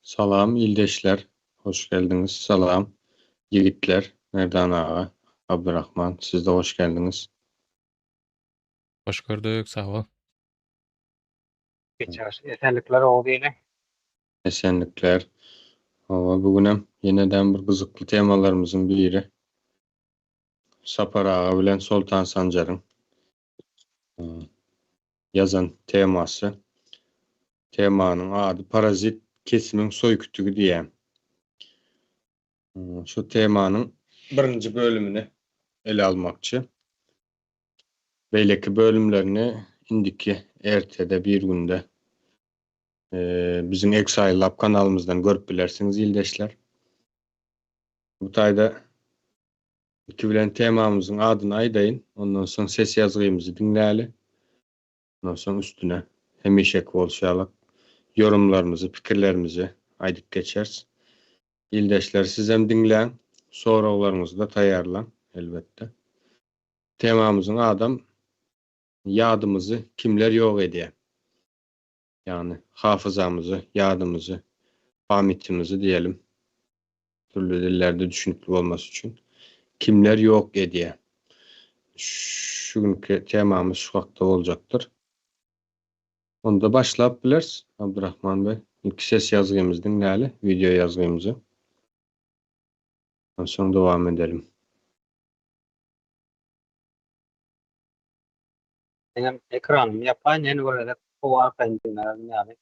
Salam ildeşler, hoş geldiňiz. Salam ýigitler, Merdan aga, Abdurrahman, siz-de hoş geldiňiz. Hoş gördük, sag bol. Geçer. Esenlikler Oguz ili. Esenlikler. Hawa, bu günem ýeneden bir gyzykly temalarymyzyň biri. Sapar aga bilen Soltan Sanjaryň ýazan temasy. Temanyň ady Parazit kesimiň soý kütügi diýýän. Şu temanyň birinji bölümini ele almakçy. Beýleki bölümlerini indiki ertede bir günde biziň Exile Lab kanalymyzdan görüp bilersiňiz ildeşler. Bu taýda ilki bilen temamyzyň adyny aýdaýyn, ondan soň ses ýazgymyzy diňläli. Ondan soň üstüne hemişeki bolşy ýaly ýorumlarymyzy, pikirlerimizi aýdyp geçeris. Ildeşler sizem diňläň, soraglaryňyzy-da taýýarlaň, elbetde. Temamyzyň adam Ýadymyzy kimler ýok edýär? Ýagny hafyzamyzy, ýadymyzy, pamytymyzy diýelim, dürli dillerde düşünikli bolmasy üçin, kimler ýok edýär? Şu günki temamyz şu hakda boljakdyr. Onda başlap bileris, Abdurahman bey. Ilki ses ýazgymyzy diňläli, wideo ýazgymyzy. Ondan soň dowam edelim. Menem ekranymy ýapaýyn ýene bir gezek gowy arkaýyn diňlärin ýaly.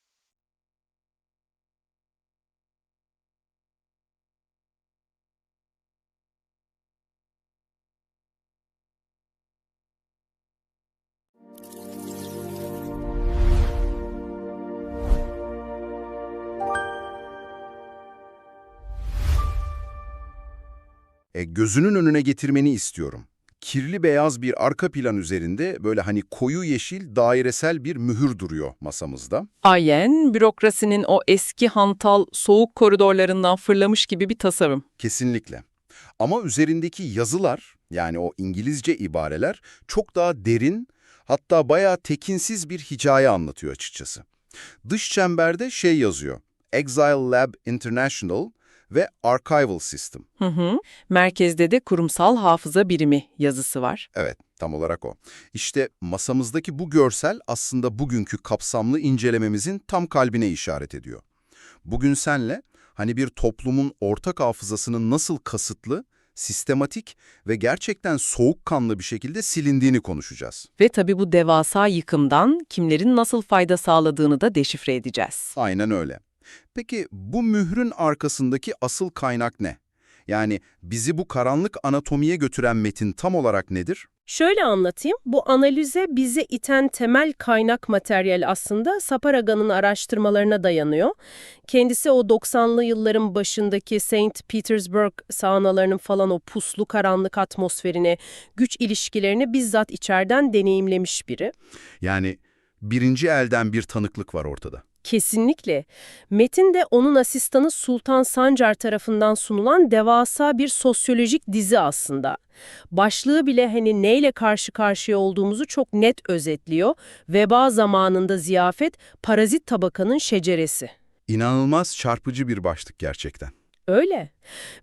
Gözünün önüne getirmeni istiyorum. Kirli beyaz bir arka plan üzerinde böyle hani koyu yeşil dairesel bir mühür duruyor masamızda. Ayen, bürokrasinin o eski hantal, soğuk koridorlarından fırlamış gibi bir tasarım. Kesinlikle. Ama üzerindeki yazılar, yani o İngilizce ibareler çok daha derin, hatta bayağı tekinsiz bir hikaye anlatıyor açıkçası. Dış çemberde şey yazıyor, Exile Lab International ve Archival System. Hı. Merkezde de kurumsal hafıza birimi yazısı var. Evet, tam olarak o. İşte masamızdaki bu görsel aslında bugünkü kapsamlı incelememizin tam kalbine işaret ediyor. Bugün senle hani bir toplumun ortak hafızasının nasıl kasıtlı, sistematik ve gerçekten soğukkanlı bir şekilde silindiğini konuşacağız. Ve tabii bu devasa yıkımdan kimlerin nasıl fayda sağladığını da deşifre edeceğiz. Aynen öyle. Peki bu mührün arkasındaki asıl kaynak ne? Yani bizi bu karanlık anatomiye götüren metin tam olarak nedir? Şöyle anlatayım, bu analize bizi iten temel kaynak materyal aslında Saparaga'nın araştırmalarına dayanıyor. Kendisi o 90'lı yılların başındaki St. Petersburg saunalarının falan o puslu karanlık atmosferini, güç ilişkilerini bizzat içeriden deneyimlemiş biri. Yani birinci elden bir tanıklık var ortada. Kesinlikle. Metin de onun asistanı Sultan Sancar tarafından sunulan devasa bir sosyolojik dizi aslında. Başlığı bile hani neyle karşı karşıya olduğumuzu çok net özetliyor. Veba zamanında ziyafet, parazit tabakanın şeceresi. İnanılmaz çarpıcı bir başlık gerçekten. Öyle.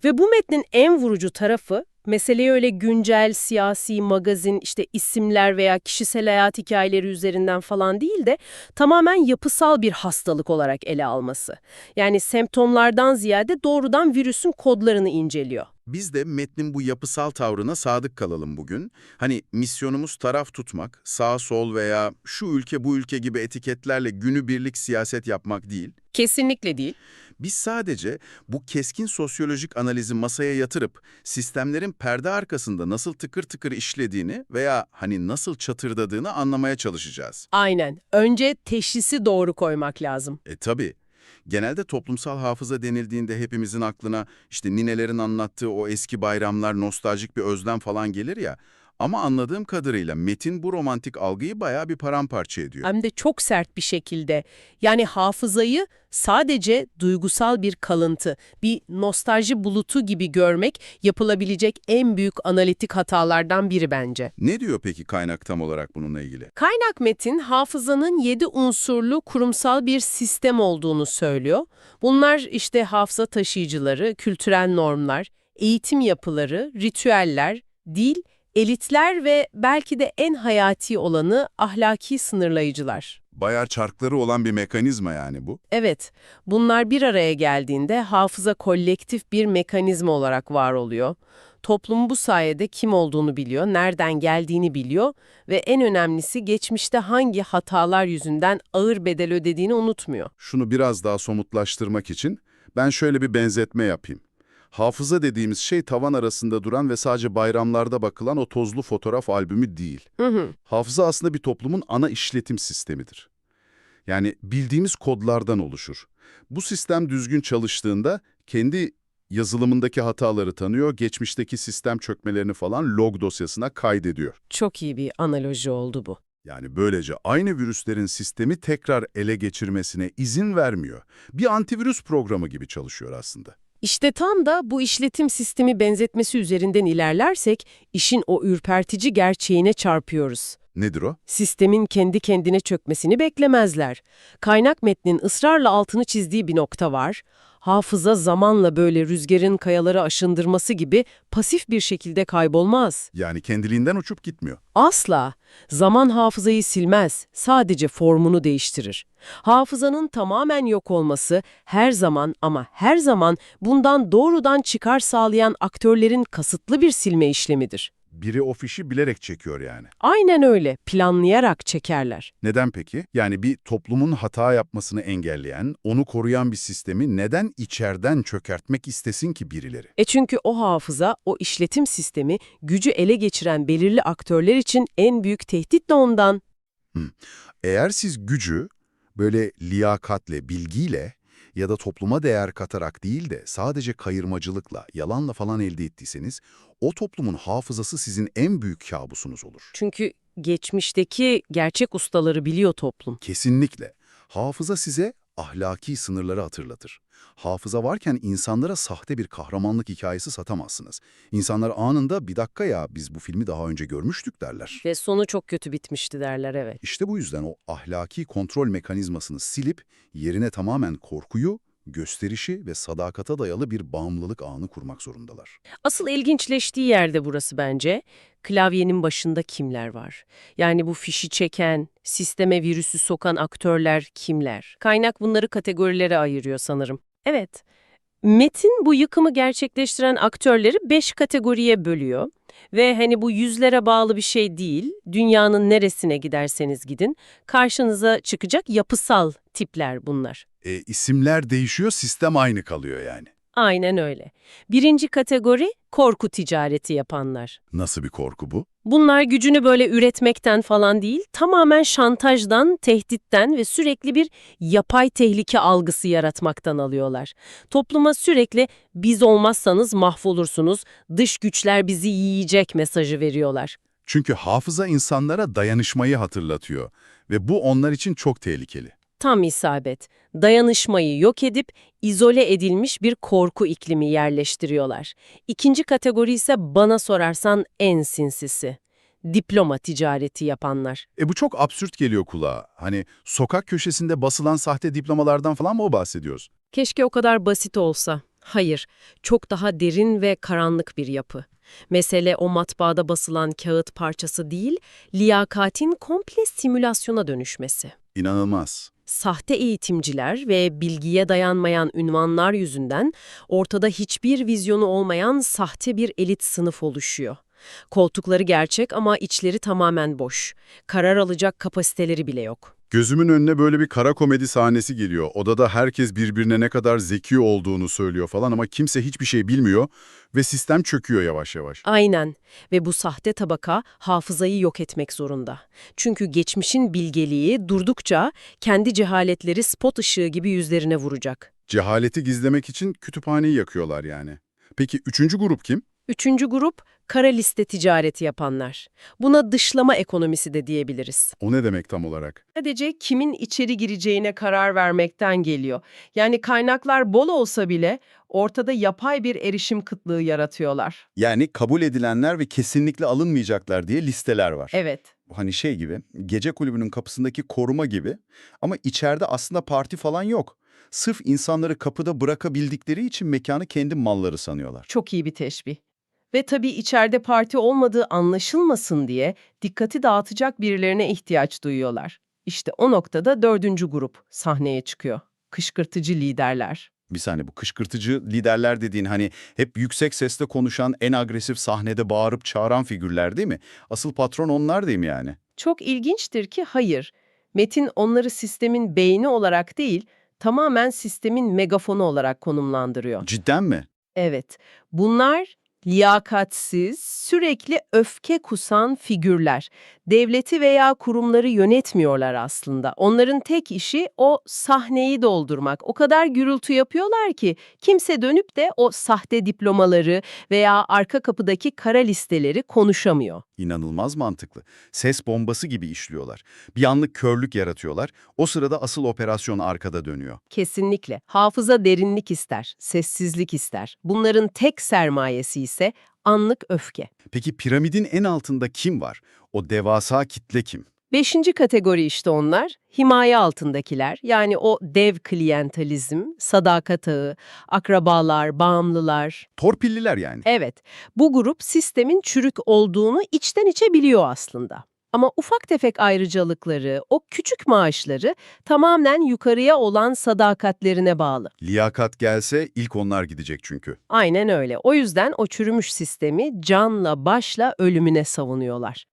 Ve bu metnin en vurucu tarafı, meseleyi öyle güncel, siyasi, magazin, işte isimler veya kişisel hayat hikayeleri üzerinden falan değil de tamamen yapısal bir hastalık olarak ele alması. Yani semptomlardan ziyade doğrudan virüsün kodlarını inceliyor. Biz de metnin bu yapısal tavrına sadık kalalım bugün. Hani misyonumuz taraf tutmak, sağ sol veya şu ülke bu ülke gibi etiketlerle günübirlik siyaset yapmak değil. Kesinlikle değil. Biz sadece bu keskin sosyolojik analizi masaya yatırıp sistemlerin perde arkasında nasıl tıkır tıkır işlediğini veya hani nasıl çatırdadığını anlamaya çalışacağız. Aynen. Önce teşhisi doğru koymak lazım. E tabii. Genelde toplumsal hafıza denildiğinde hepimizin aklına işte ninelerin anlattığı o eski bayramlar, nostaljik bir özlem falan gelir ya. Ama anladığım kadarıyla metin bu romantik algıyı bayağı bir paramparça ediyor. Hem de çok sert bir şekilde. Yani hafızayı sadece duygusal bir kalıntı, bir nostalji bulutu gibi görmek yapılabilecek en büyük analitik hatalardan biri bence. Ne diyor peki kaynak tam olarak bununla ilgili? Kaynak metin hafızanın 7 unsurlu kurumsal bir sistem olduğunu söylüyor. Bunlar işte hafıza taşıyıcıları, kültürel normlar, eğitim yapıları, ritüeller, dil, elitler ve belki de en hayati olanı ahlaki sınırlayıcılar. Bayağı çarkları olan bir mekanizma yani bu. Evet, bunlar bir araya geldiğinde hafıza kolektif bir mekanizma olarak var oluyor. Toplum bu sayede kim olduğunu biliyor, nereden geldiğini biliyor ve en önemlisi geçmişte hangi hatalar yüzünden ağır bedel ödediğini unutmuyor. Şunu biraz daha somutlaştırmak için ben şöyle bir benzetme yapayım. Hafıza dediğimiz şey tavan arasında duran ve sadece bayramlarda bakılan o tozlu fotoğraf albümü değil. Hı hı. Hafıza aslında bir toplumun ana işletim sistemidir. Yani bildiğimiz kodlardan oluşur. Bu sistem düzgün çalıştığında kendi yazılımındaki hataları tanıyor, geçmişteki sistem çökmelerini falan log dosyasına kaydediyor. Çok iyi bir analoji oldu bu. Yani böylece aynı virüslerin sistemi tekrar ele geçirmesine izin vermiyor. Bir antivirüs programı gibi çalışıyor aslında. İşte tam da bu işletim sistemi benzetmesi üzerinden ilerlersek işin o ürpertici gerçeğine çarpıyoruz. Nedir o? Sistemin kendi kendine çökmesini beklemezler. Kaynak metnin ısrarla altını çizdiği bir nokta var. Hafıza zamanla böyle rüzgarın kayaları aşındırması gibi pasif bir şekilde kaybolmaz. Yani kendiliğinden uçup gitmiyor. Asla. Zaman hafızayı silmez, sadece formunu değiştirir. Hafızanın tamamen yok olması her zaman ama her zaman bundan doğrudan çıkar sağlayan aktörlerin kasıtlı bir silme işlemidir. Biri o fişi bilerek çekiyor yani. Aynen öyle, planlayarak çekerler. Neden peki? Yani bir toplumun hata yapmasını engelleyen, onu koruyan bir sistemi neden içeriden çökertmek istesin ki birileri? E çünkü o hafıza, o işletim sistemi gücü ele geçiren belirli aktörler için en büyük tehdit de ondan. Eğer siz gücü böyle liyakatle, bilgiyle ya da topluma değer katarak değil de sadece kayırmacılıkla, yalanla falan elde ettiyseniz, o toplumun hafızası sizin en büyük kabusunuz olur. Çünkü geçmişteki gerçek ustaları biliyor toplum. Kesinlikle. Hafıza size ahlaki sınırları hatırlatır. Hafıza varken insanlara sahte bir kahramanlık hikayesi satamazsınız. İnsanlar anında bir dakika ya biz bu filmi daha önce görmüştük derler. Ve sonu çok kötü bitmişti derler evet. İşte bu yüzden o ahlaki kontrol mekanizmasını silip yerine tamamen korkuyu, gösterişi ve sadakata dayalı bir bağımlılık ağını kurmak zorundalar. Asıl ilginçleştiği yerde burası bence. Klavyenin başında kimler var? Yani bu fişi çeken, sisteme virüsü sokan aktörler kimler? Kaynak bunları kategorilere ayırıyor sanırım. Evet. Metin bu yıkımı gerçekleştiren aktörleri 5 kategoriye bölüyor. Ve hani bu yüzlere bağlı bir şey değil, dünyanın neresine giderseniz gidin, karşınıza çıkacak yapısal tipler bunlar. E, isimler değişiyor, sistem aynı kalıyor yani. Aynen öyle. Birinci kategori korku ticareti yapanlar. Nasıl bir korku bu? Bunlar gücünü böyle üretmekten falan değil, tamamen şantajdan, tehditten ve sürekli bir yapay tehlike algısı yaratmaktan alıyorlar. Topluma sürekli biz olmazsanız mahvolursunuz, dış güçler bizi yiyecek mesajı veriyorlar. Çünkü hafıza insanlara dayanışmayı hatırlatıyor ve bu onlar için çok tehlikeli. Tam isabet. Dayanışmayı yok edip izole edilmiş bir korku iklimi yerleştiriyorlar. İkinci kategori ise bana sorarsan en sinsisi. Diploma ticareti yapanlar. E bu çok absürt geliyor kulağa. Hani sokak köşesinde basılan sahte diplomalardan falan mı bahsediyoruz? Keşke o kadar basit olsa. Hayır, çok daha derin ve karanlık bir yapı. Mesele o matbaada basılan kağıt parçası değil, liyakatin komple simülasyona dönüşmesi. İnanılmaz. Sahte eğitimciler ve bilgiye dayanmayan ünvanlar yüzünden ortada hiçbir vizyonu olmayan sahte bir elit sınıf oluşuyor. Koltukları gerçek ama içleri tamamen boş. Karar alacak kapasiteleri bile yok. Gözümün önüne böyle bir kara komedi sahnesi geliyor. Odada herkes birbirine ne kadar zeki olduğunu söylüyor falan ama kimse hiçbir şey bilmiyor ve sistem çöküyor yavaş yavaş. Aynen ve bu sahte tabaka hafızayı yok etmek zorunda. Çünkü geçmişin bilgeliği durdukça kendi cehaletleri spot ışığı gibi yüzlerine vuracak. Cehaleti gizlemek için kütüphaneyi yakıyorlar yani. Peki üçüncü grup kim? Üçüncü grup, kara liste ticareti yapanlar. Buna dışlama ekonomisi de diyebiliriz. O ne demek tam olarak? Sadece kimin içeri gireceğine karar vermekten geliyor. Yani kaynaklar bol olsa bile ortada yapay bir erişim kıtlığı yaratıyorlar. Yani kabul edilenler ve kesinlikle alınmayacaklar diye listeler var. Evet. Hani şey gibi, gece kulübünün kapısındaki koruma gibi ama içeride aslında parti falan yok. Sırf insanları kapıda bırakabildikleri için mekanı kendi malları sanıyorlar. Çok iyi bir teşbih. Ve tabii içeride parti olmadığı anlaşılmasın diye dikkati dağıtacak birilerine ihtiyaç duyuyorlar. İşte o noktada dördüncü grup sahneye çıkıyor. Kışkırtıcı liderler. Bir saniye bu kışkırtıcı liderler dediğin hani hep yüksek sesle konuşan, en agresif sahnede bağırıp çağıran figürler değil mi? Asıl patron onlar değil mi yani? Çok ilginçtir ki hayır. Metin onları sistemin beyni olarak değil, tamamen sistemin megafonu olarak konumlandırıyor. Cidden mi? Evet, bunlar liyakatsiz, sürekli öfke kusan figürler. Devleti veya kurumları yönetmiyorlar aslında. Onların tek işi o sahneyi doldurmak. O kadar gürültü yapıyorlar ki kimse dönüp de o sahte diplomaları veya arka kapıdaki kara listeleri konuşamıyor. İnanılmaz mantıklı. Ses bombası gibi işliyorlar. Bir anlık körlük yaratıyorlar. O sırada asıl operasyon arkada dönüyor. Kesinlikle. Hafıza derinlik ister, sessizlik ister. Bunların tek sermayesi ise anlık öfke. Peki piramidin en altında kim var? O devasa kitle kim? Beşinci kategori işte onlar, himaye altındakiler. Yani o dev klientalizm, sadakat ağı, akrabalar, bağımlılar. Torpilliler yani. Evet, bu grup sistemin çürük olduğunu içten içe biliyor aslında. Ama ufak tefek ayrıcalıkları, o küçük maaşları tamamen yukarıya olan sadakatlerine bağlı. Liyakat gelse ilk onlar gidecek çünkü. Aynen öyle. O yüzden o çürümüş sistemi canla başla ölümüne savunuyorlar.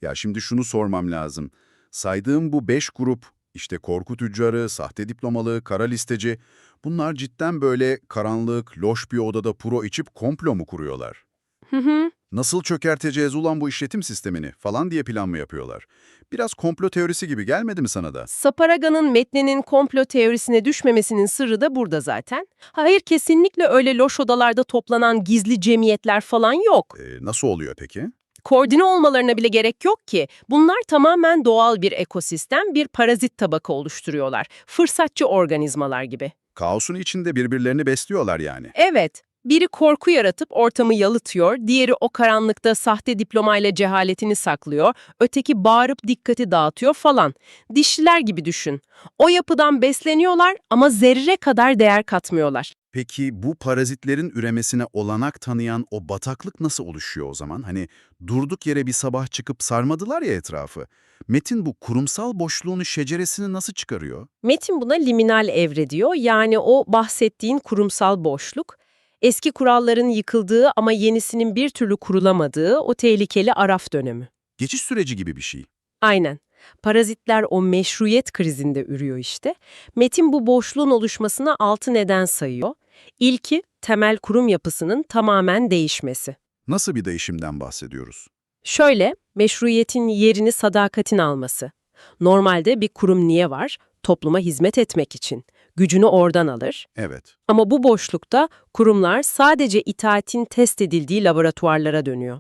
Ya şimdi şunu sormam lazım. Saydığım bu beş grup, işte korku tüccarı, sahte diplomalı, kara listeci, bunlar cidden böyle karanlık, loş bir odada puro içip komplo mu kuruyorlar? Hı hı. Nasıl çökerteceğiz ulan bu işletim sistemini falan diye plan mı yapıyorlar? Biraz komplo teorisi gibi gelmedi mi sana da? Saparaga'nın metninin komplo teorisine düşmemesinin sırrı da burada zaten. Hayır kesinlikle öyle loş odalarda toplanan gizli cemiyetler falan yok. Ee, nasıl oluyor peki? Koordine olmalarına bile gerek yok ki. Bunlar tamamen doğal bir ekosistem, bir parazit tabaka oluşturuyorlar. Fırsatçı organizmalar gibi. Kaosun içinde birbirlerini besliyorlar yani. Evet, biri korku yaratıp ortamı yalıtıyor, diğeri o karanlıkta sahte diplomayla cehaletini saklıyor, öteki bağırıp dikkati dağıtıyor falan. Dişliler gibi düşün. O yapıdan besleniyorlar ama zerre kadar değer katmıyorlar. Peki bu parazitlerin üremesine olanak tanıyan o bataklık nasıl oluşuyor o zaman? Hani durduk yere bir sabah çıkıp sarmadılar ya etrafı. Metin bu kurumsal boşluğunu şeceresini nasıl çıkarıyor? Metin buna liminal evre diyor. Yani o bahsettiğin kurumsal boşluk. Eski kuralların yıkıldığı ama yenisinin bir türlü kurulamadığı o tehlikeli araf dönemi. Geçiş süreci gibi bir şey. Aynen. Parazitler o meşruiyet krizinde ürüyor işte. Metin bu boşluğun oluşmasına altı neden sayıyor. İlki, temel kurum yapısının tamamen değişmesi. Nasıl bir değişimden bahsediyoruz? Şöyle, meşruiyetin yerini sadakatin alması. Normalde bir kurum niye var? Topluma hizmet etmek için. Gücünü oradan alır. Evet. Ama bu boşlukta kurumlar sadece itaatin test edildiği laboratuvarlara dönüyor.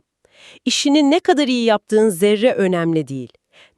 İşini ne kadar iyi yaptığın zerre önemli değil.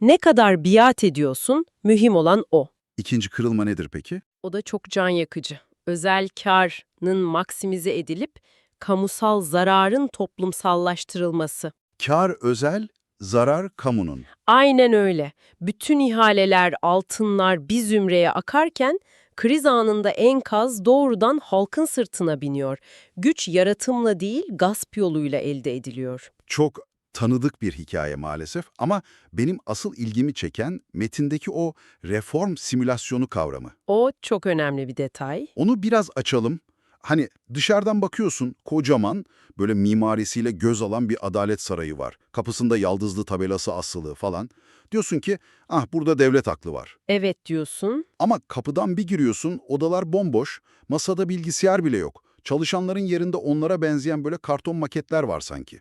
Ne kadar biat ediyorsun, mühim olan o. İkinci kırılma nedir peki? O da çok can yakıcı. Özel kârın maksimize edilip kamusal zararın toplumsallaştırılması. Kar özel, zarar kamunun. Aynen öyle. Bütün ihaleler, altınlar bir zümreye akarken kriz anında enkaz doğrudan halkın sırtına biniyor. Güç yaratımla değil, gasp yoluyla elde ediliyor. Çok tanıdık bir hikaye maalesef ama benim asıl ilgimi çeken metindeki o reform simülasyonu kavramı. O çok önemli bir detay. Onu biraz açalım. Hani dışarıdan bakıyorsun kocaman böyle mimarisiyle göz alan bir adalet sarayı var. Kapısında yaldızlı tabelası asılı falan. Diyorsun ki ah burada devlet aklı var. Evet diyorsun. Ama kapıdan bir giriyorsun odalar bomboş, masada bilgisayar bile yok. Çalışanların yerinde onlara benzeyen böyle karton maketler var sanki.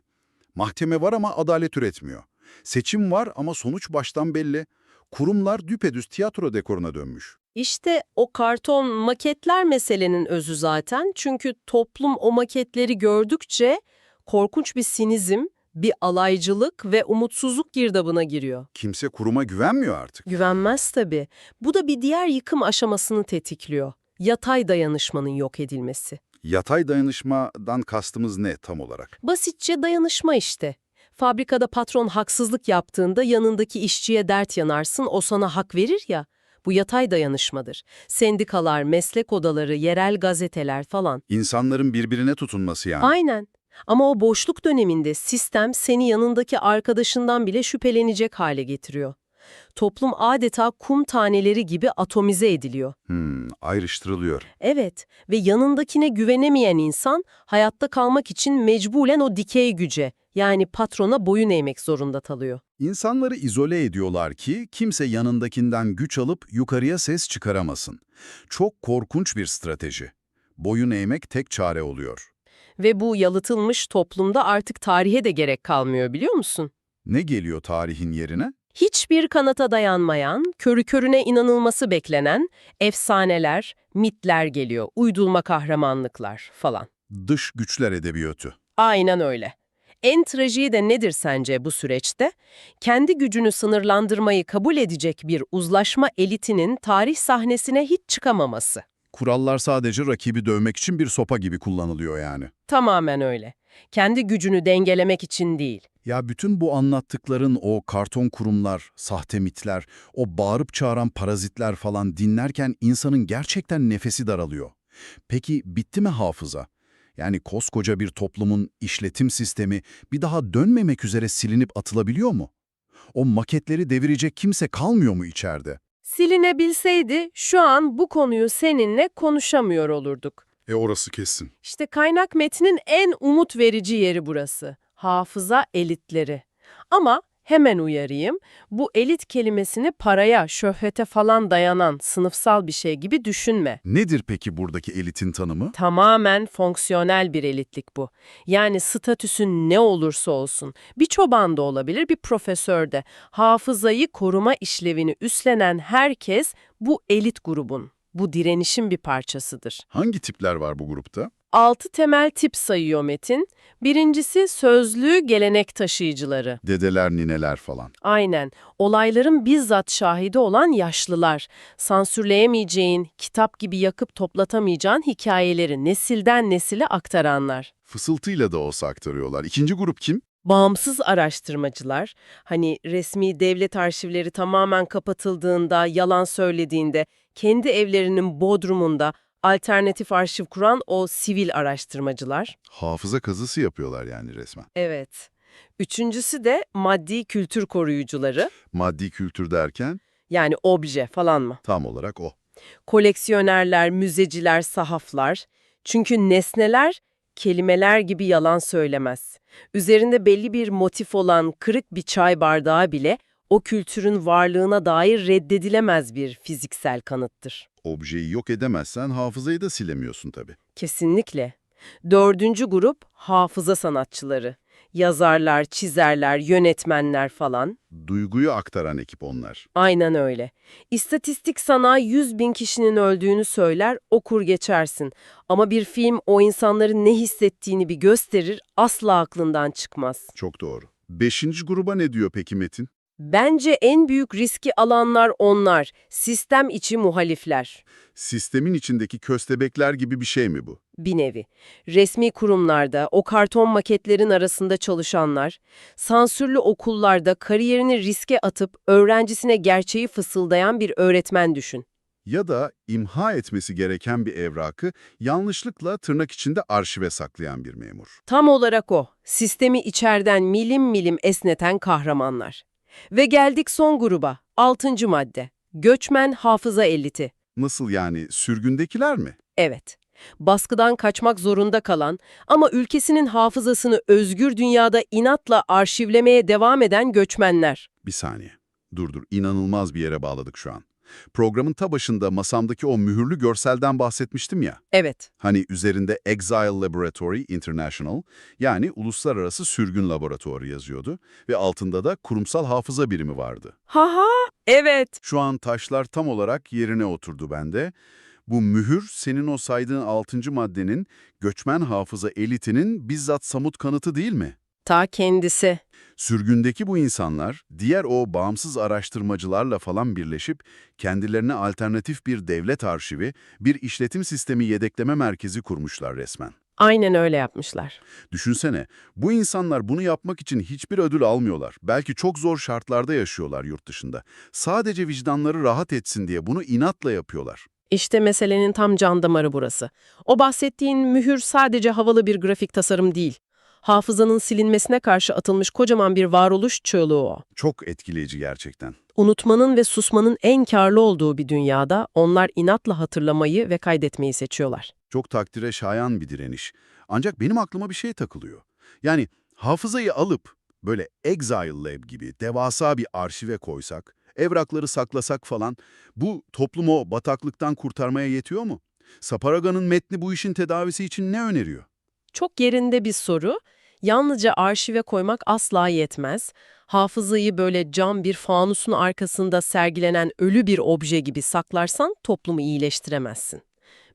Mahkeme var ama adalet üretmiyor. Seçim var ama sonuç baştan belli. Kurumlar düpedüz tiyatro dekoruna dönmüş. İşte o karton maketler meselenin özü zaten. Çünkü toplum o maketleri gördükçe Korkunç bir sinizm, bir alaycılık ve umutsuzluk girdabına giriyor. Kimse kuruma güvenmiyor artık. Güvenmez tabii. Bu da bir diğer yıkım aşamasını tetikliyor. Yatay dayanışmanın yok edilmesi. Yatay dayanışmadan kastımız ne tam olarak? Basitçe dayanışma işte. Fabrikada patron haksızlık yaptığında yanındaki işçiye dert yanarsın, o sana hak verir ya. Bu yatay dayanışmadır. Sendikalar, meslek odaları, yerel gazeteler falan. İnsanların birbirine tutunması yani. Aynen. Ama o boşluk döneminde sistem seni yanındaki arkadaşından bile şüphelenecek hale getiriyor. Toplum adeta kum taneleri gibi atomize ediliyor. Ayrıştırılıyor. Evet ve yanındakine güvenemeyen insan hayatta kalmak için mecburen o dikey güce yani patrona boyun eğmek zorunda kalıyor. İnsanları izole ediyorlar ki kimse yanındakinden güç alıp yukarıya ses çıkaramasın. Çok korkunç bir strateji. Boyun eğmek tek çare oluyor. Ve bu yalıtılmış toplumda artık tarihe de gerek kalmıyor biliyor musun? Ne geliyor tarihin yerine? Hiçbir kanata dayanmayan, körü körüne inanılması beklenen efsaneler, mitler geliyor, uydurma kahramanlıklar falan. Dış güçler edebiyatı. Aynen öyle. En trajiği de nedir sence bu süreçte? Kendi gücünü sınırlandırmayı kabul edecek bir uzlaşma elitinin tarih sahnesine hiç çıkamaması. Kurallar sadece rakibi dövmek için bir sopa gibi kullanılıyor yani. Tamamen öyle. Kendi gücünü dengelemek için değil. Ya bütün bu anlattıkların o karton kurumlar, sahte mitler, o bağırıp çağıran parazitler falan dinlerken insanın gerçekten nefesi daralıyor. Peki bitti mi hafıza? Yani koskoca bir toplumun işletim sistemi bir daha dönmemek üzere silinip atılabiliyor mu? O maketleri devirecek kimse kalmıyor mu içeride? Silinebilseydi şu an bu konuyu seninle konuşamıyor olurduk. E orası kesin. İşte kaynak metnin en umut verici yeri burası. Hafıza elitleri. Ama hemen uyarayım, bu elit kelimesini paraya, şöhrete falan dayanan sınıfsal bir şey gibi düşünme. Nedir peki buradaki elitin tanımı? Tamamen fonksiyonel bir elitlik bu. Yani statüsün ne olursa olsun, bir çoban da olabilir, bir profesör de. Hafızayı koruma işlevini üstlenen herkes bu elit grubun, bu direnişin bir parçasıdır. Hangi tipler var bu grupta? Altı temel tip sayıyor metin. Birincisi sözlü gelenek taşıyıcıları. Dedeler, nineler falan. Aynen. Olayların bizzat şahidi olan yaşlılar. Sansürleyemeyeceğin, kitap gibi yakıp toplatamayacağın hikayeleri nesilden nesile aktaranlar. Fısıltıyla da olsa aktarıyorlar. İkinci grup kim? Bağımsız araştırmacılar, hani resmi devlet arşivleri tamamen kapatıldığında, yalan söylediğinde, kendi evlerinin bodrumunda alternatif arşiv kuran o sivil araştırmacılar. Hafıza kazısı yapıyorlar yani resmen. Evet. Üçüncüsü de maddi kültür koruyucuları, Maddi kültür derken yani obje falan mı? tam olarak o. Koleksiyonerler, müzeciler, sahaflar. Çünkü nesneler kelimeler gibi yalan söylemez. Üzerinde belli bir motif olan kırık bir çay bardağı bile o kültürün varlığına dair reddedilemez bir fiziksel kanıttır. Objeyi yok edemezsen hafızayı da silemiyorsun tabii. Kesinlikle. Dördüncü grup hafıza sanatçıları. Yazarlar, çizerler, yönetmenler falan. Duyguyu aktaran ekip onlar. Aynen öyle. İstatistik sana 100 bin kişinin öldüğünü söyler, okur geçersin. Ama bir film o insanların ne hissettiğini bir gösterir, asla aklından çıkmaz. Çok doğru. Beşinci gruba ne diyor peki Metin? Bence en büyük riski alanlar onlar, sistem içi muhalifler. Sistemin içindeki köstebekler gibi bir şey mi bu? Bir nevi. Resmi kurumlarda, o karton maketlerin arasında çalışanlar, sansürlü okullarda kariyerini riske atıp öğrencisine gerçeği fısıldayan bir öğretmen düşün. Ya da imha etmesi gereken bir evrakı yanlışlıkla tırnak içinde arşive saklayan bir memur. Tam olarak o, sistemi içeriden milim milim esneten kahramanlar. Ve geldik son gruba, altıncı madde. Göçmen hafıza eliti. Nasıl yani sürgündekiler mi? Evet, baskıdan kaçmak zorunda kalan ama ülkesinin hafızasını özgür dünyada inatla arşivlemeye devam eden göçmenler. Bir saniye. Dur dur, inanılmaz bir yere bağladık şu an. Programın ta başında masamdaki o mühürlü görselden bahsetmiştim ya. Evet, Hani üzerinde Exile Laboratory International yani Uluslararası Sürgün Laboratuvarı yazıyordu ve altında da kurumsal hafıza birimi vardı. Haha, evet. Şu an taşlar tam olarak yerine oturdu bende. Bu mühür senin o saydığın 6. maddenin göçmen hafıza elitinin bizzat samut kanıtı değil mi? Ta kendisi. Sürgündeki bu insanlar diğer o bağımsız araştırmacılarla falan birleşip kendilerine alternatif bir devlet arşivi, bir işletim sistemi yedekleme merkezi kurmuşlar resmen. Aynen öyle yapmışlar. Düşünsene, bu insanlar bunu yapmak için hiçbir ödül almıyorlar. Belki çok zor şartlarda yaşıyorlar yurt dışında. Sadece vicdanları rahat etsin diye bunu inatla yapıyorlar. İşte meselenin tam can damarı burası. O bahsettiğin mühür sadece havalı bir grafik tasarım değil. Hafızanın silinmesine karşı atılmış kocaman bir varoluş çığlığı o. Çok etkileyici gerçekten. Unutmanın ve susmanın en karlı olduğu bir dünyada onlar inatla hatırlamayı ve kaydetmeyi seçiyorlar. Çok takdire şayan bir direniş. Ancak benim aklıma bir şey takılıyor. Yani hafızayı alıp böyle Exile Lab gibi devasa bir arşive koysak, evrakları saklasak falan bu toplumu o bataklıktan kurtarmaya yetiyor mu? Saparaga'nın metni bu işin tedavisi için ne öneriyor? Çok yerinde bir soru. Yalnızca arşive koymak asla yetmez. Hafızayı böyle cam bir fanusun arkasında sergilenen ölü bir obje gibi saklarsan toplumu iyileştiremezsin.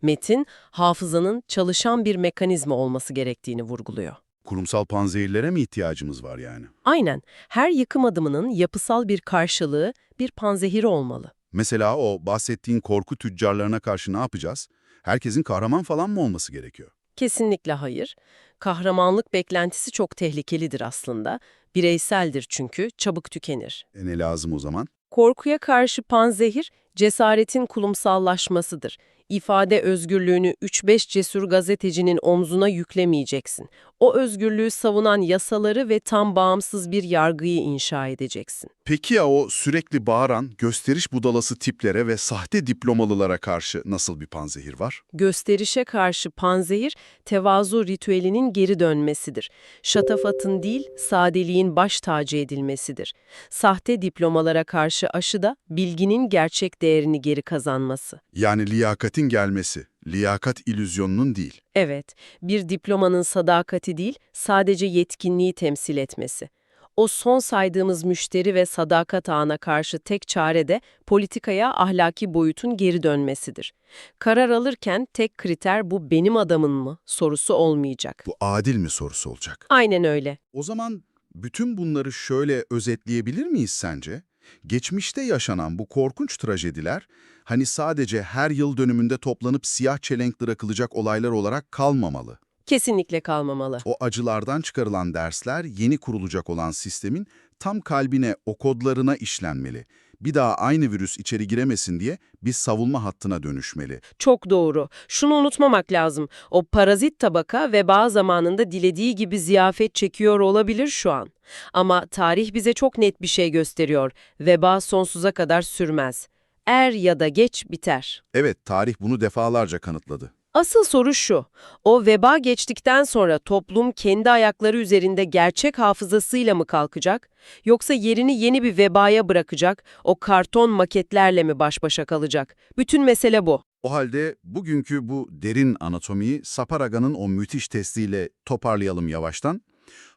Metin, hafızanın çalışan bir mekanizma olması gerektiğini vurguluyor. Kurumsal panzehirlere mi ihtiyacımız var yani? Aynen, her yıkım adımının yapısal bir karşılığı, bir panzehiri olmalı. Mesela o bahsettiğin korku tüccarlarına karşı ne yapacağız? Herkesin kahraman falan mı olması gerekiyor? Kesinlikle hayır. Kahramanlık beklentisi çok tehlikelidir aslında. Bireyseldir çünkü, çabuk tükenir. E ne lazım o zaman? Korkuya karşı panzehir, cesaretin kurumsallaşmasıdır. İfade özgürlüğünü 3-5 cesur gazetecinin omzuna yüklemeyeceksin. O özgürlüğü savunan yasaları ve tam bağımsız bir yargıyı inşa edeceksin. Peki ya o sürekli bağıran, gösteriş budalası tiplere ve sahte diplomalılara karşı nasıl bir panzehir var? Gösterişe karşı panzehir, tevazu ritüelinin geri dönmesidir. Şatafatın değil, sadeliğin baş tacı edilmesidir. Sahte diplomalara karşı aşı da bilginin gerçek değerini geri kazanması. Yani liyakatin gelmesi, liyakat illüzyonunun değil. Evet, bir diplomanın sadakati değil, sadece yetkinliği temsil etmesi. O son saydığımız müşteri ve sadakat ağına karşı tek çare de politikaya ahlaki boyutun geri dönmesidir. Karar alırken tek kriter bu benim adamın mı sorusu olmayacak. Bu adil mi sorusu olacak. Aynen öyle. O zaman bütün bunları şöyle özetleyebilir miyiz sence? Geçmişte yaşanan bu korkunç trajediler, hani sadece her yıl dönümünde toplanıp siyah çelenk bırakılacak olaylar olarak kalmamalı. Kesinlikle kalmamalı. O acılardan çıkarılan dersler yeni kurulacak olan sistemin tam kalbine, o kodlarına işlenmeli. Bir daha aynı virüs içeri giremesin diye bir savunma hattına dönüşmeli. Çok doğru. Şunu unutmamak lazım. O parazit tabaka veba zamanında dilediği gibi ziyafet çekiyor olabilir şu an. Ama tarih bize çok net bir şey gösteriyor. Veba sonsuza kadar sürmez. Er ya da geç biter. Evet, tarih bunu defalarca kanıtladı. Asıl soru şu. O veba geçtikten sonra toplum kendi ayakları üzerinde gerçek hafızasıyla mı kalkacak? Yoksa yerini yeni bir vebaya bırakacak, o karton maketlerle mi baş başa kalacak? Bütün mesele bu. O halde bugünkü bu derin anatomiyi Saparaga'nın o müthiş testiyle toparlayalım yavaştan.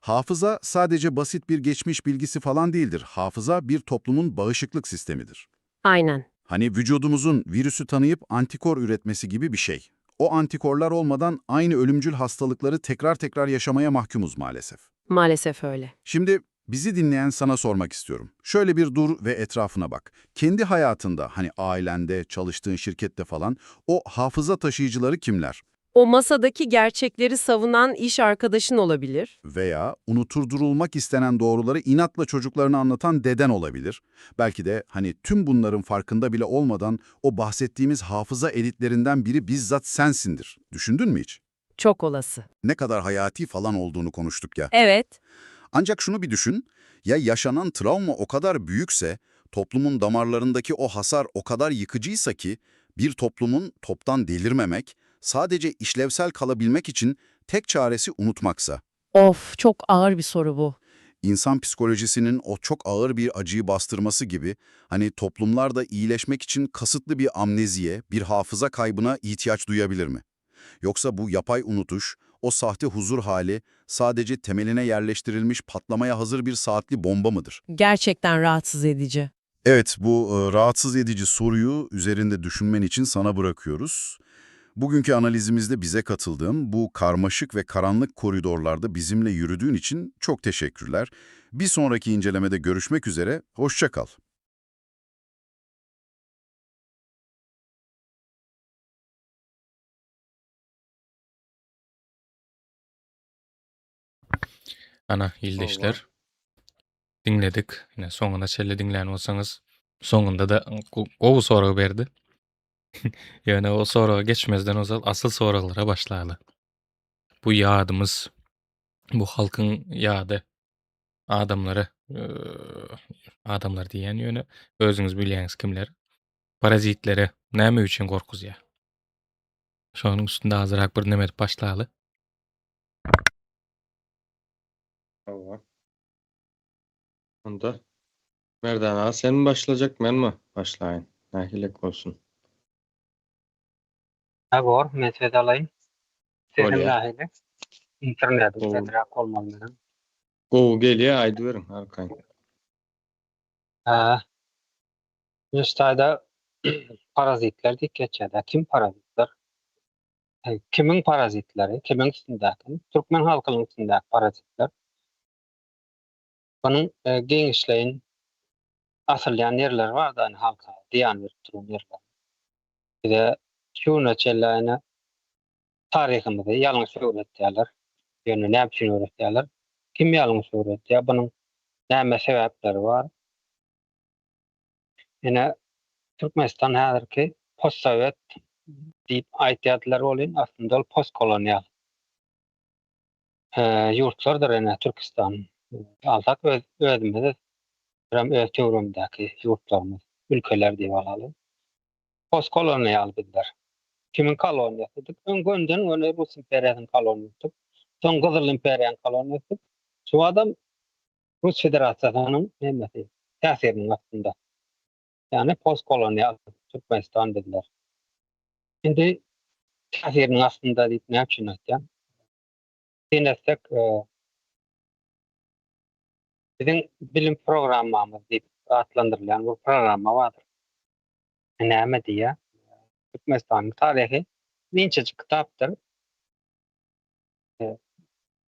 Hafıza sadece basit bir geçmiş bilgisi falan değildir. Hafıza bir toplumun bağışıklık sistemidir. Aynen. Hani vücudumuzun virüsü tanıyıp antikor üretmesi gibi bir şey. O antikorlar olmadan aynı ölümcül hastalıkları tekrar tekrar yaşamaya mahkumuz maalesef. Maalesef öyle. Şimdi bizi dinleyen sana sormak istiyorum. Şöyle bir dur ve etrafına bak. Kendi hayatında hani ailende, çalıştığın şirkette falan o hafıza taşıyıcıları kimler? O masadaki gerçekleri savunan iş arkadaşın olabilir. Veya unuturdurulmak istenen doğruları inatla çocuklarına anlatan deden olabilir. Belki de hani tüm bunların farkında bile olmadan o bahsettiğimiz hafıza elitlerinden biri bizzat sensindir. Düşündün mü hiç? Çok olası. Ne kadar hayati falan olduğunu konuştuk ya. Evet. Ancak şunu bir düşün, ya yaşanan travma o kadar büyükse, toplumun damarlarındaki o hasar o kadar yıkıcıysa ki, bir toplumun toptan delirmemek, sadece işlevsel kalabilmek için tek çaresi unutmaksa. Of, çok ağır bir soru bu. İnsan psikolojisinin o çok ağır bir acıyı bastırması gibi, hani toplumlar da iyileşmek için kasıtlı bir amneziye, bir hafıza kaybına ihtiyaç duyabilir mi? Yoksa bu yapay unutuş, o sahte huzur hali sadece temeline yerleştirilmiş patlamaya hazır bir saatli bomba mıdır? Gerçekten rahatsız edici. Evet, bu e, rahatsız edici soruyu üzerinde düşünmen için sana bırakıyoruz. Bugünkü analizimizde bize katıldığın bu karmaşık ve karanlık koridorlarda bizimle yürüdüğün için çok teşekkürler. Bir sonraki incelemede görüşmek üzere, hoşça kal. Ana ildeşler. Diňledik. Ine soňuna çenli diňlän bolsaňyz, soňunda-da gowy sorag berdi. Ýöne o soraga geçmezden ozal asyl soraglara başlaly. Bu ýadymyz, bu halkyň ýady adamlary, adamlar diýýän ýöne özüňiz bilýäňiz kimler. Parazitlere näme üçin gorkuzýar? Şonuň üstünde azyrak bir neme edip başlaly. Hawa. Onda Merdan aga sen başlajak menmi başlaýyn? Nähilek bolsun? Ha bor, men söz alaýyn. Sesim Bolýar. nähili? Internetim Gowy. pesräk bolmaly meniň. Gowy gelýär, aýdyberiň arkaýyn. Ha. Üstaýda parazitler diýip geçýär. Kim parazitler? Kimiň parazitleri? Kimiň üstündäki? Türkmen halkynyň üstündäki parazitler. Bunuň e, giňişleýin asylýan ýerleri bar da, hani halka zyýan berip duran ýerler. Bize şuna çenli taryhymyzy ýalňyş öwretýärler. Ýöne näme üçin öwretýärler? Kim ýalňyş öwretýär? Bunuň näme sebäpleri bar? Ýene Türkmenistan häzirki postsowet diýip aýtýardylar bolýan, aslynda ol postkolonial. Ýurtlardyr ene Türkistan. Alsak öz özümiz hem öz töweregindäki ýurtlarymyz, ülkeler diýip alaly. Postkolonial bizler. Kimin koloniýasydyk? Öň gönden göni Rus imperiýasynyň koloniýasydyk. Soň Gyzyl imperiýanyň koloniýasydyk. Şu adam Rus Federasiýasynyň nemesi, täsiriniň astynda. Ýagny postkolonial Türkmenistan bizler. Indi täsiriniň astynda diýip näme üçin aýtýan? Syn etsek, e, biziň bilim programmamyz diýip atlandyrylýan bir programma bardyr. Näme diýýär? Türkmenistanyň taryhy inçejik kitapdyr.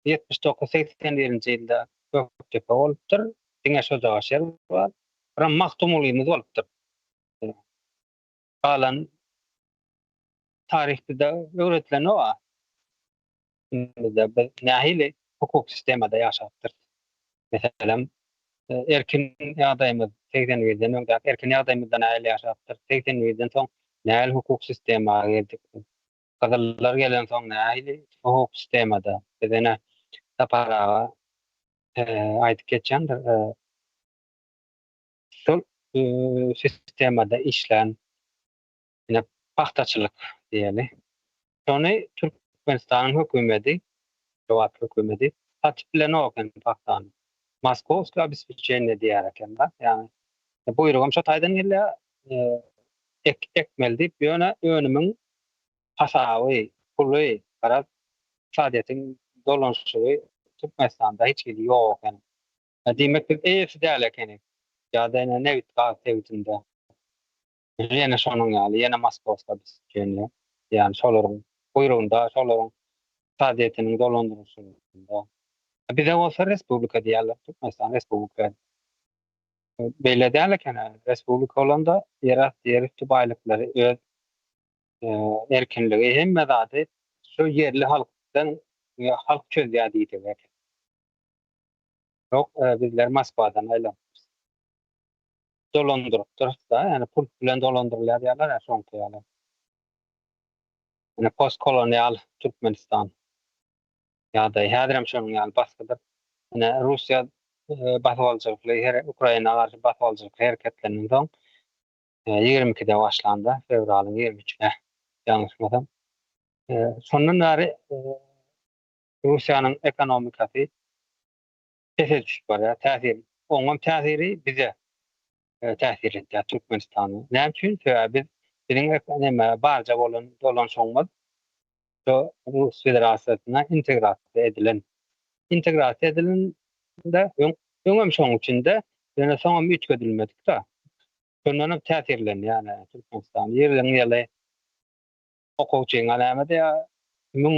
79-81-nji ýylda Gökdepe bolupdyr. Diňe şo şer bar. Biram Magtymgulyymyz bolupdyr. Galan taryh bizde öwretilen o. Bizde biz nähili hukuk sistemada ýaşapdyr. Meselem, erkin ýagdaýymyz 81-den öňdäki erkin ýagdaýymyzda nähili ýaşapdyr. 81-den soň nähili hukuk sistema geldik. Gyzyllar gelen soň nähili hukuk sistemada biz ene Sapar aga aýdyp geçendir. Şol sistemada işlän ýene pagtaçylyk diýeli. Şony Türkmenistanyň hökümeti, jogap hökümeti satyp bilenok eken pagtany. Moskovskiý obespečeniýe diýer eken da. Ýagny buýrugam şo taýdan gelýär, ek ekmeli diýip, ýöne önümiň hasaby, puly, garaz ykdysadyýetiň dolanyşygy Türkmenistanda hiç hili ýok eken. Diýmek biz eýesi däl ekenik. Ýa-da ýene nebit gaz sebitinde. Ýene şonuň ýaly, ýene Moskovskiý obespečeniýe. Ýagny şolaryň buýrugynda, şolaryň ykdysadyýetiniň dolandyrylyşynda. Bize bolsa respublika diýerler, Türkmenistan respublika. Beýle däl eken, respublika bolanda ýerasty, ýerüsti baýlyklary öz erkinligi hemme zady şu ýerli halkdan halk çözýär diýdi. Ýok, bizler Moskwadan aýlanyp dolandyryp da, ýagny pul bilen dolandyrylýar diýerler ya şoňky ýaly. Ýani postkolonial Türkmenistan. Ýa-da häzirem şonuň ýaly basgydyr. Ýani Russiýa basybalyjylykly her Ukraina garşy basybalyjylykly hereketlerinden soň 22-de başlandy, fewralyň 23-ne ýalňyşmasam. Şondan bäri Russiýanyň ekonomikasy pese düşüp barýar. Täsir, oňam täsiri bize täsir etýär Türkmenistana. Näme üçin? Sebäbi biz biziň näme barja bolan dolanşygymyz şu Rus Federasiýasyna integrasiýa edilen. Integrasiýa edilende öň öňem şoň içinde, ýöne soňam üýtgedilmedik da. Şondan hem täsirlenýär ýani Türkmenistan. Ýylyň ýyly okuwçyňa näme diýýär? Müň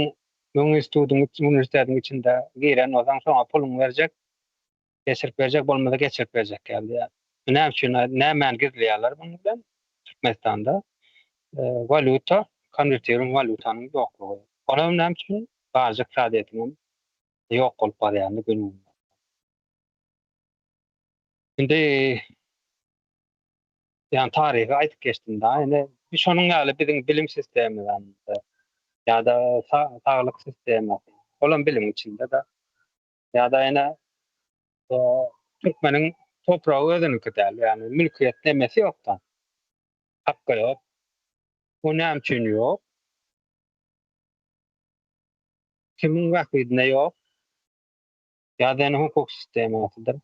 müň institutyň uniwersitetiň içinde giren bolsaň şoňa puluňy berjek, geçirip berjek, bolmasa geçirip berjek ýaly diýýär. Näme üçin nämäni gizleýärler munuň bilen? Türkmenistanda walýuta, konwertiruň walýutanyň ýoklugy. Olam näme üçin? Barjak ykdysadyýetiň hem ýok bolup barýany gün-günden. Indi ýani taryhy aýdyp geçdim da. Indi şonuň ýaly biziň bilim sistemamyzda ýa-da saglyk sistemasy, olam bilimiň içinde-de. Ýa-da ýene türkmeniň topragy özüniňki däl, ýagny mülkiýet nemesi ýok-da. Haky ýok. Bu näme üçin ýok? Kimiň bähbidine ýok? Ýa-da ýene hukuk sistemasydyr.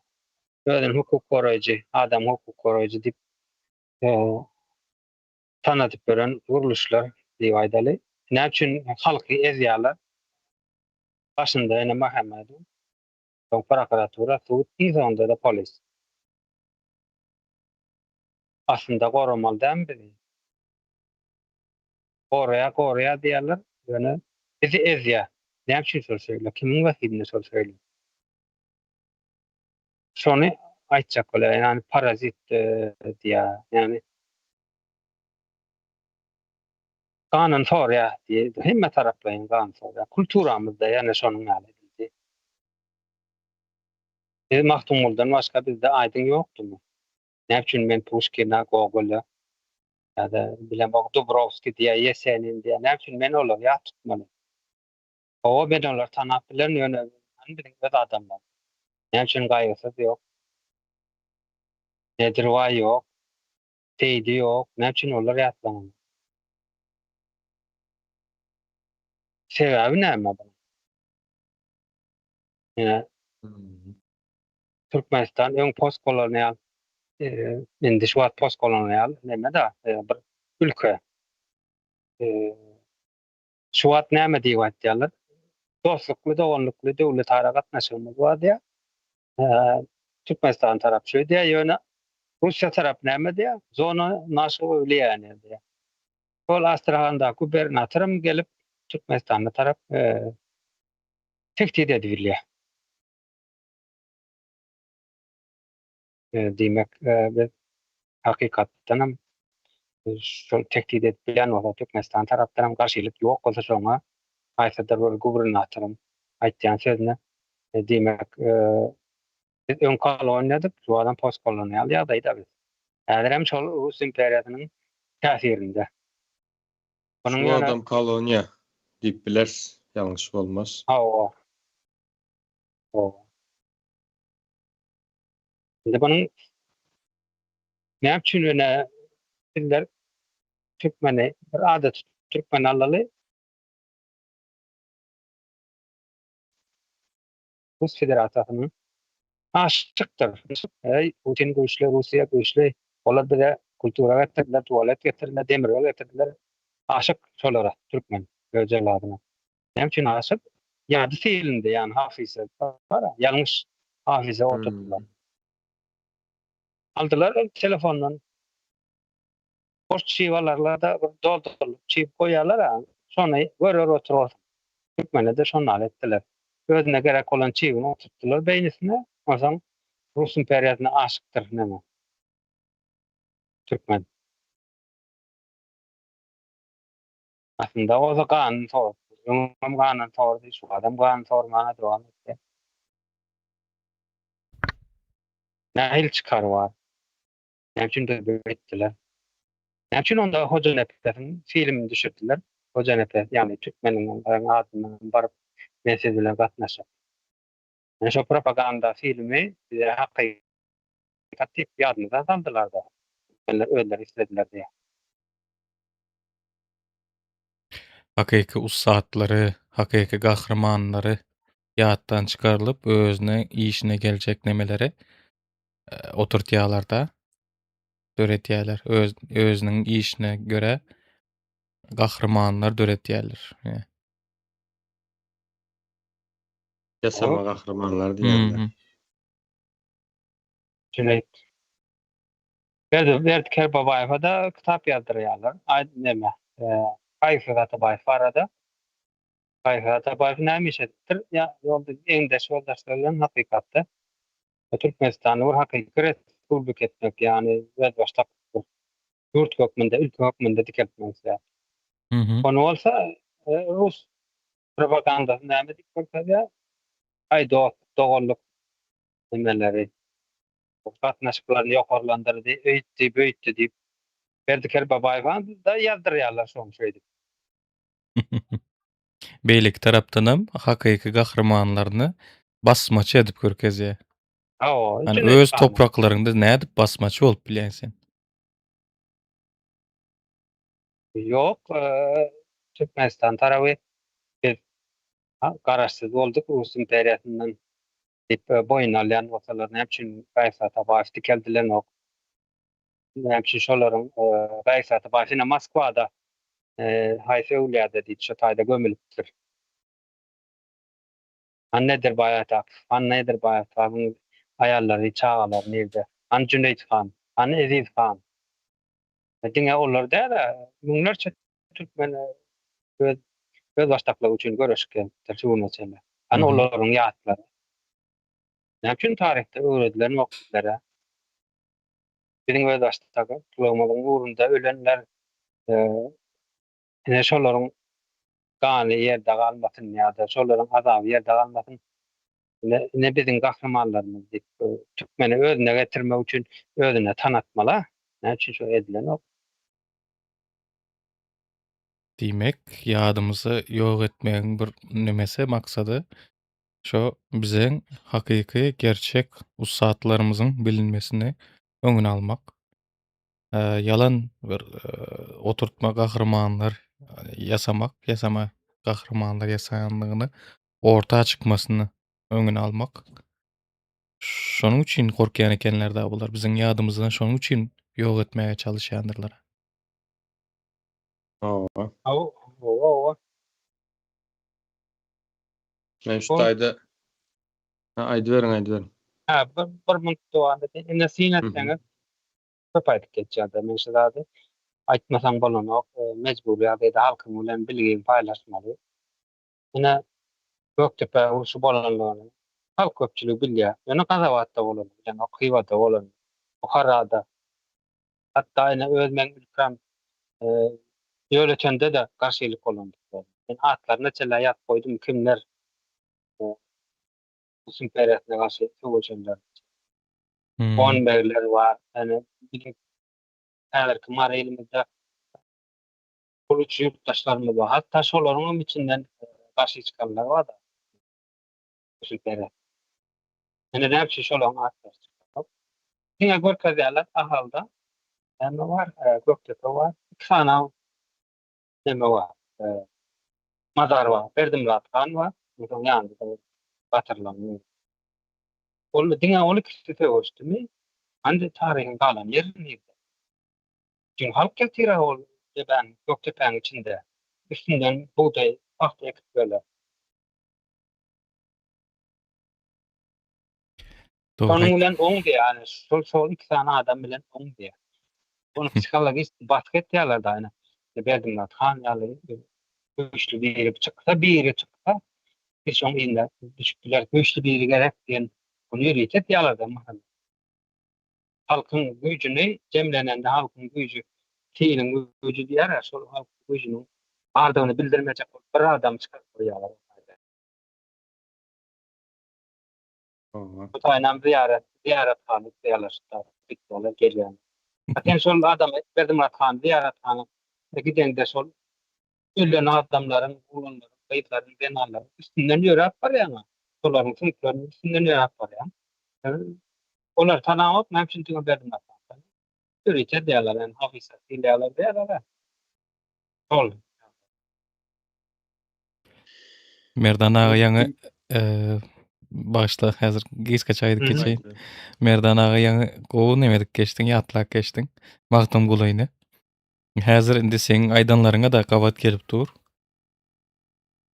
Özüni hukuk goraýjy, adam hukuk goraýjy diýip tanadyp ýören gurluşlar diýip aýdaly. Näme üçin halky ezýärler? Başynda ýene Muhammedow, soň prokuratura, sud, iň soňunda-da polis. Aslynda goramaly dälmi bizi? Goraýar, goraýar diýýärler, ýöne bizi ezýär. Näme üçin şol şeýle? Kimiň wekilinde şol şeýle? Şony aýtjak bolýar, ýagny parazit diýýär, ýagny ganyny sorýar diýýär, hemme taraplaýyn gan sorýar. Kulturamyzda ýene şonuň ýaly edildi. Biz Magtymgulydan başga bizde aýdyň ýokdumy? Näme üçin men Puşkina, Gogolýa ýa-da bilemok Dubrowskiý diýýär, Ýesenin diýýär. Näme üçin men olary ýat tutmaly? Hawa, men olary tanap bilerin, ýöne hany biziň öz adamlar? Näme üçin Gaýgysyz ýok? Nedirbaý ýok? Seýdi ýok? Näme üçin olar ýatlananok? Sebäbi näme bunuň? Ine, Türkmenistan öň postkolonial, indi şu wagt postkolonial neme-de, bir ülke. Şu wagt näme diýip aýtýarlar? Dostlukly, doganlykly döwletara gatnaşygymyz bar diýýär. Türkmenistan tarap şeý diýýär, ýöne Russiýa tarap näme diýýär? Zona našego wliýaniýa diýýär. Şol Astrahandaky gubernatoram gelip Türkmenistana tarap tehdit edibilýär. Diýmek, biz hakykatdan hem şol tehdit edip bilýän bolsa, Türkmenistan tarapdan hem garşylyk ýok bolsa şoňa, haýsydyr bir gubernatoryň aýtýan sözüne, diýmek, biz öň koloniýadyk, şu wagtam postkolonial ýagdaýda biz. Häzir hem şol Rus imperiýasynyň täsirinde. Şu wagtam koloniýa diýip bileris, ýalňyş bolmaz. Hawa. Hawa. Indi bunuň näme üçin ýöne bizler türkmeni bir adaty türkmen alaly Rus Federasiýasynyň aşykdyr. Eý, Putin güýçli, Russiýa güýçli. Olar bize kultura getirdiler, tualet getirdiler, demir ýol getirdiler. Aşyk şolara türkmen öz jeladyna. Näme üçin aşyk? Ýady silindi, ýagny hafyza bar, ýalňyş hafyza oturtdylar. Aldylar telefondan. Boş çip alarlar-da, bir doldurylyp çip goýarlar-a, şony görer oturarsyň. Türkmene-de şondan etdiler. Özüne gerek bolan çibini oturtdylar beýnisine, onsoň Rus imperiýasyna aşykdyr neme. Türkmen. Aslynda bolsa ganyny sorupdyr. Öňem ganyny sordy, şu adam ganyny sormaga dowam etdi. Nähili çykary bar? Näme üçin beýtdiler? Näme üçin onda Hojanepesiň filmini düşürdiler? Hojanepes, ýagny türkmeniň adyndan baryp men siz bilen gatnaşyp. Ýöne şo propaganda filmi bize hakykat diýip ýadymyza saldylar-da. Türkmenler özleri islediler diýýär. Hakyky ussatlary, hakyky gahrymanlary ýatdan çykarylyp, özüne işine geljek nemeleri e, oturtýarlar-da, döretýärler. Öz özüniň işine görä gahrymanlar döretýärler. E. Ýasama gahrymanlar diýýärler. Jüneýt. Berdi, Berdi Kerbabaýewe da kitap ýazdyrýarlar. Aý, neme, Gaýgysyz Atabaýew barada. Gaýgysyz Atabaýew näme iş edipdir? Ýa, ýolda egindeş ýoldaşlary bilen hakykatda Türkmenistany bir hakyky respublika etmek, ýagny özbaşdak bir ýurt hökmünde, ülke hökmünde dikeltmek isleýär. Ony bolsa rus propagandasy näme diýip görkezýär? Aý, dostluk, doganlyk nemeleri, gatnaşyklaryny ýokarlandyrdy, öýtdi, böytdi diýip, Berdi Kerbabaýewa-da ýazdyrýarlar şoň şeýdip. Beýleki tarapdanam hakyky gahrymanlaryny basmaçy edip görkezýär. Hawa, Hani öz topraklaryňda nädip basmaçy bolup bilýäň sen? Ýok, Türkmenistan taraby biz garaşsyz bolduk Rus imperiýasyndan diýip boýun alýan bolsalar näme üçin Gaýyp Atabaýew dikeldilenok? Näme üçin şolaryň Gaýyp Atabaýew ine Moskwada haýsy öwlüýäde diýip şo taýda gömülipdir. Hany Nedirbaý Atakow, hany Nedirbaý Atakowyň aýallary, çagalary nirde? Hany Jüneýit han, hany Eziz han? Diňe olar däl-ä, müňlerçe türkmen öz özbaşdaklygy üçin göreşip gelipdir şu güne çenli. Hany olaryň ýatlary? Näme üçin taryhda öwredilenok bizlere? Biziň özbaşdaklygymyzyň ugrunda ölenler ine şolaryň gany ýerde galmasyn ýa-da şolaryň azaby ýerde galmasyn. Ine, ine biziň gahrymanlarymyz diýip, türkmeni özüne getirmek üçin özüne tanatmaly. Näme üçin şo edilenok? Diýmek, ýadymyzy ýok etmegiň bir nemesi, maksady şo biziň hakyky gerçek ussatlarymyzyň bilinmesini öňüni almak. Ýalan bir oturtma gahrymanlar ýasamak, ýasama gahrymanlar ýasanlygyny orta çykmasyny öňüni almak. Şonuň üçin gorkýan ekenler-dä bular. Biziň ýadymyzdan şonuň üçin ýok etmäge çalyşýandyrlar. Hawa. Hawa, hawa. Men şu taýda Ha, aýdyberiň, aýdyberiň. Ha, bir, bir minut dowam edeyim. Indi syn etseňiz, köp aýdyp geçýär-de men şu zady. Aýtmasaň bolanok, mejbury ýagdaýda halkyň bilen bilgiňi paýlaşmaly. Ine, Gökdepe urşy bolanlygyny halk köpçüligi bilýär. Ýöne Gazawatda bolany bilenok, Hywada bolany, Buharada. Hatda ine öz meň ülkäm Ýöleçende-de garşylyk bolandyr. Men atlaryna çenli ýazyp goýdum, kimler Rus imperiýasyna garşy söweşenler. Gonbegler bar. Ýöne biziň häzirki Mary ilimizde Uly ýurtdaşlarymyz bar. Hatda şolaryň hem içinden garşy çykanlar bar-da. Düşünsene. Indi näme üçin şolaryň atlary çykanok? Diňe görkezýärler Ahalda näme bar, Gökdepe bar. Iki sany näme bar? Mazar bar. Berdimyrat han bar. Onuň ýanynda batyrlaryň. Ol diňe ol ikisi söweşdimi? Hany taryhyň galan ýeri nirde? Çünki halk ýatyr-a ol debäň, Gökdepäň içinde. Üstünden bugdaý, pagta ekip ýörler. Şonuň bilen oňdy, ýagny şol şol iki sany adam bilen oňdy. Ony psihologik basgy etýärler-de, ýagny Berdimyrat han ýaly güýçli biri çyksa, biri çyksa, biz şoň yzyna düşüp bileris, güýçli biri gerek diýen, ony ýörite etýärler-de. Halkyň güýjüni jemlenende halkyň güýji siliň güýji diýýär-ä, şol halkyň güýjüniň bardygyny bildirmejek bolup bir adamy çykaryp goýýarlar. Bu taýynam zyýarat, zyýarathana diýýärler şu taýda. Gitýärler, gelýärler. A sen şol adamy Berdimyrat han zyýarathana gideňde şol ölen adamlaryň, oglanlaryň, gyzlaryň, zenanlaryň üstünden ýöräp barýaň-a. Şolaryň süňkleriniň üstünden ýöräp barýaň. Olar tanaňok, näme üçin diňe Berdimyrat han tanaýar? Ýörite diýýärler, ýani hafyza diýilýärler diýýärler-ä. Şol. Merdan aga ýaňy bagyşla häzir gysgaça aýdyp geçeýin. Merdan aga ýaňy gowy neme edip geçdiň, ýatlap geçdiň Magtymgulyny. Häzir indi seň aýdanlaryňa-da gabat gelip dur.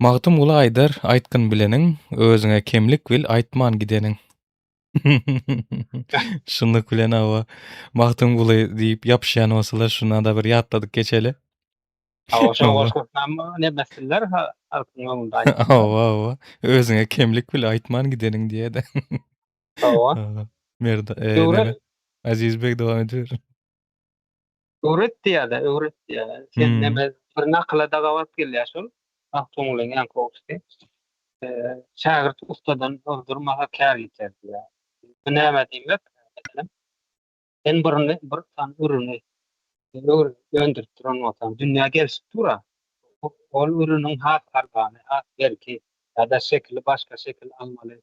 Magtymguly aýdar, aýtgyn bileniň, özüňe kemlik bil aýtman gideniň. Şunluk bilen hawa Magtymguly diýip ýapyşýan bolsalar şuna-da bir ýatladyk geçeli. Hawa şo goşgusynam nemesinler halkyň öňünde aýtdylar. Hawa hawa. Özüňe kemlik bile aýtman gideniň diýe-de. Hawa. Merda neme Aziz beg dowam ediber. Öwret diýýär-de, öwret diýýär. Sen neme bir nakyla-da gabat gelýär şol. Magtymgulyň ýaňky goşgusy. Şägirt ussadan ozdurmasa kär ýiter diýýär. Bu näme diýmek? Meselem, sen birini, bir sany ürüni öndürip duran bolsaň, dünýä gelşip dur-a. Ol ürüniň has arzany, has berki ýa-da şekili başga şekil almaly.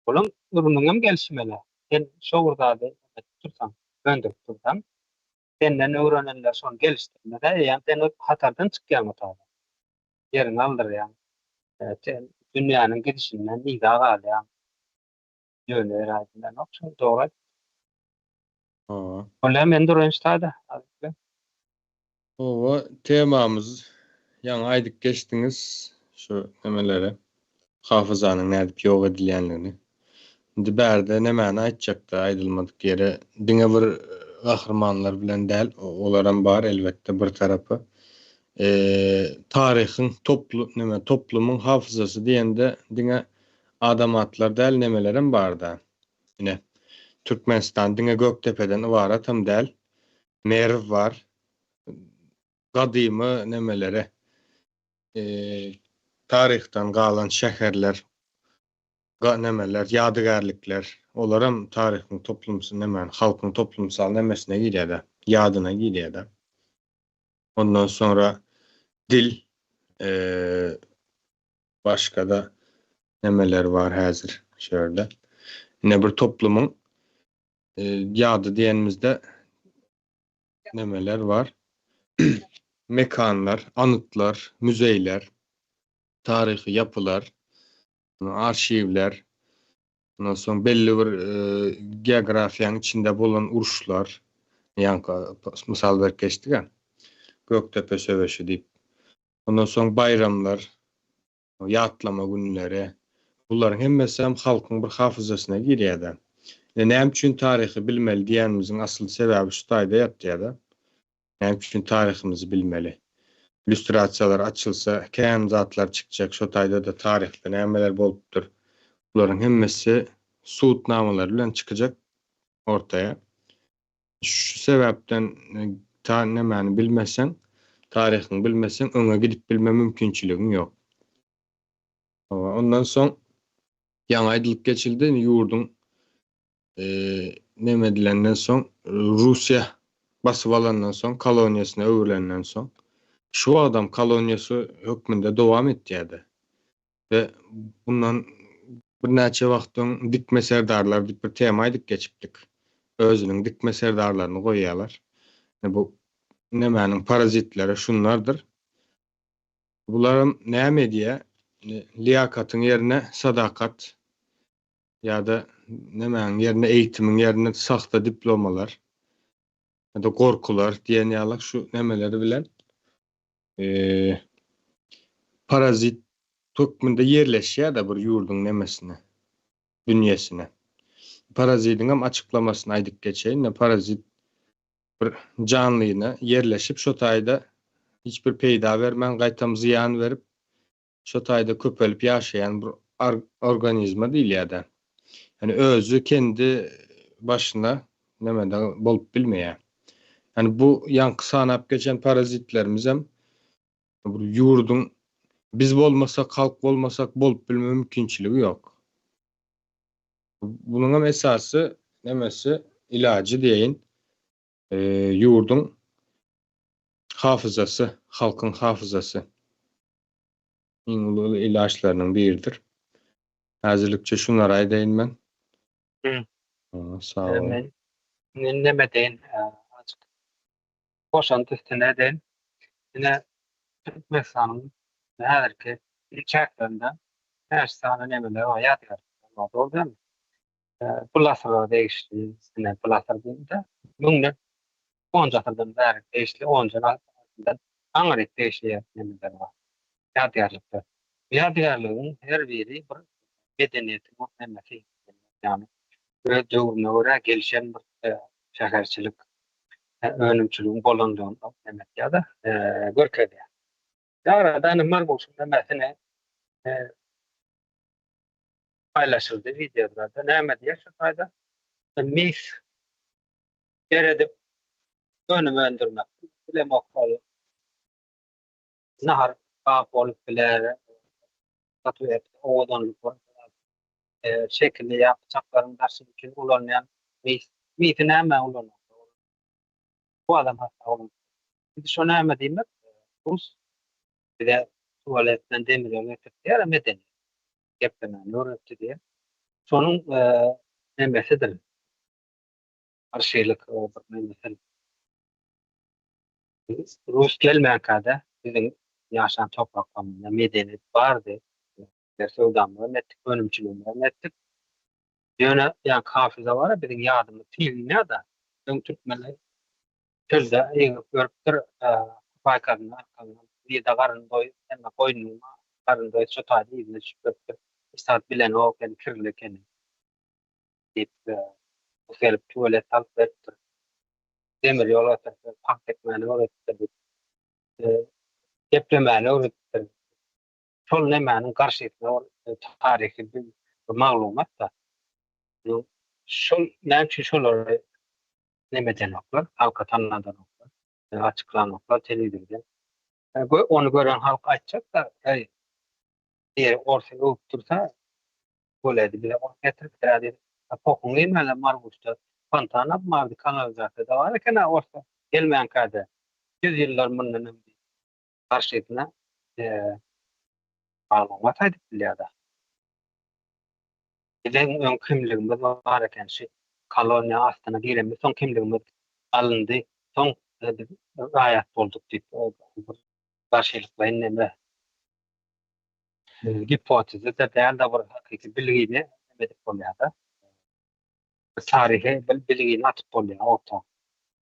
Olam ürüniňem gelişmeli. Sen şo bir zady edip dursaň, öndürip dursaň, senden öwrenenler şony gelişdirmese, eýýäm sen hatardan çykýaň o taýdan. Ýeriňi aldyrýaň. Sen dünýäniň gidişinden yza galýaň. Ýöne ýere aýdylanok, şol dogry aýdypsyň. Hawa. Bolýa, men duraýyn şu taýda. Hawa, temamyz ýaňy aýdyp geçdiňiz şu nemeleri, hafyzanyň nädip ýok edilýänligini. Indi bärde nemäni aýtjakda aýdylmadyk ýeri diňe bir gahrymanlar bilen däl, olaram bar elbetde bir tarapy. Taryhyň toplu neme toplumyň hafyzasy diýende diňe adam atlar däl nemelerem barda. Ine, Türkmenistan diňe Gökdepeden ybaratam däl. Merw bar. Gadymy nemelere taryhdan galan şäherler, nemeler, ýadygärlikler, olaram taryhyň toplumsy nemäni, halkyň toplumsal nemesine girýär-de, ýadyna girýär-de. Ondan soňra dil, başga-da nemeler bar häzir şu ýerde. Ine bir toplumyň Ýady diýenimizde nemeler bar? Mekanlar, anytlar, müzeýler, taryhy ýapylar, arhiwler, ondan soň belli bir geografiýanyň içinde bolan uruşlar, ýaňky mysal berip geçdik-ä, Gökdepe söweşi diýip. Ondan soň baýramlar, ýatlama günleri, bularyň hemmesi hem halkyň bir hafyzasyna girýär-de. Ine, näme üçin taryhy bilmeli diýenimiziň asyl sebäbi şu taýda ýatýar-da. Näme üçin taryhymyzy bilmeli? Lýustrasiýalar açylsa, kän zatlar çykjak, şo taýda-da taryhda nämeler bolupdyr. Bularyň hemmesi sud namalary bilen çykjak ortaýa. Şu sebäpden ta nämäni bilmeseň, taryhyňy bilmeseň öňe gidip bilme mümkinçiligiň ýok. Hawa, ondan soň ýaňy aýdylyp geçildi, indi ýurduň neme edilenden soň, Russiýa basyp alandan soň, koloniýasyna öwrülenden soň, şu wagtam koloniýasy hökmünde dowam etýärdi. We bundan birnäçe wagt öň dikme serdarlar diýip bir tema aýdyp geçipdik. Özüniň dikme serdarlaryny goýýarlar. Bu nemäniň parazitleri şunlardyr. Bularam näme edýär? Liýakatyň ýerine sadakat ýa-da nemäniň ýerine eýitimiň ýerine sahta diplomalar ýa-da gorkular diýen ýaly şu nemeleri bilen parazit hökmünde ýerleşýär-de bir ýurduň nemesine, dünýesine. Parazidiňem açyklamasyny aýdyp geçeýin. Parazit bir janlyna ýerleşip, şo taýda hiç bir peýda bermän, gaýtam zyýan berip, şo taýda köpelip ýaşaýan bir organizma diýilýär-de. Ýani özi kendi başyna nemede bolup bilmeýär. Ýani bu ýaňky sanap geçen parazitlerimizem bir ýurduň biz bolmasak, halk bolmasak bolup bilme mümkinçiligi ýok. Bunuňam esasy nemesi, ilajy diýeýin, ýurduň hafyzasy, halkyň hafyzasy. Iň uly ilaçlarynyň biridir. Häzirlikçe şunlary aýdaýyn men. Sag boluň. Men men neme deýin, azajyk goşant üstüne edeýin. Ine, Türkmenistanyň häzirki çäklerinde bäş sany nemeler bar, ýadygärlikler bar, dogry dälmi? Bul asyra degişli, ine, bul asyr diýende, müňden, onunjy asyrdan bäri degişli, onunjy asyrdan aňryk degişli nemeler bar, ýadygärlikler. Bu ýadygärligiň her biri bir medeniýetiň nemesi, ýagny. Öz döwrüne görä gelişen bir şäherçilik önümçiligiň bolandygyny näme etýär-de, görkezýär. Arada indi Marguşuň nämesini paýlaşyldy wideolarda. Näme diýýär şu taýda? Mis eredip önüm öndürmek. Bilemok ol nahar gap bolup biler, statuetka, owadanlyk bolup biler. Şekilli ýa pyçaklaryň daşy üçin ulanylýan mis. Misi nämä ulanýar? Bu adam hatda ulanýar. Indi şo näme diýmek? Rus bize tualetden demir ýol getirdi diýýär, medeniýet. Geplemäni öwretdi diýýär. Şonuň nemesidir. Garşylyk bir nemesi. Rus gelmänkä-de biziň ýaşan topraklarymyzda medeniýet bardy. Söwdamyzam etdik, önümçiligimizem etdik. Ýöne ýaňky hafyza bar-a biziň ýadymyz silinýär-de. Öň türkmenler çölde ýygyp ýörüpdir, paýkasyny arkasyna birde garyn doýup, hemme goýnunyň garyn doýup şo taýda yzyna düşüp ýörüpdir. Hiç zat bilenok eken, kirli ekeni diýip, gelip tuwalet salyp beripdir. Demir ýol getiripdir, pagta ekmäni öwredipdir diýip, geplemäni öwredipdir. Şol nemäniň garşysyna bir taryhy bir maglumat-da. Şol näme üçin şolary neme edenoklar, halka tanadanoklar, açyklanoklar telewizorda. Ony gören halk aýtjak-da, heý, biri orsy öwüp dursa, bolýady, bize ors getiripdir-ä diýip, pokuň iýmäne Marguşda fontanam bardy, kanalizasiýa-da bar eken-ä orslar gelmänkä-de, ýüz ýyllar mundan öň diýip, garşysyna maglumat aýdyp bilýär-de. Biziň öň kimligimiz bar eken, şu koloniýa astyna girenimiz soň kimligimiz alyndy, soň biz raýat bolduk diýip, bir garşylyklaýyn neme gipoteza-da däl-de bir hakyky bilgini neme edip bolýar-da. Taryhy bilgini atyp bolýar orta.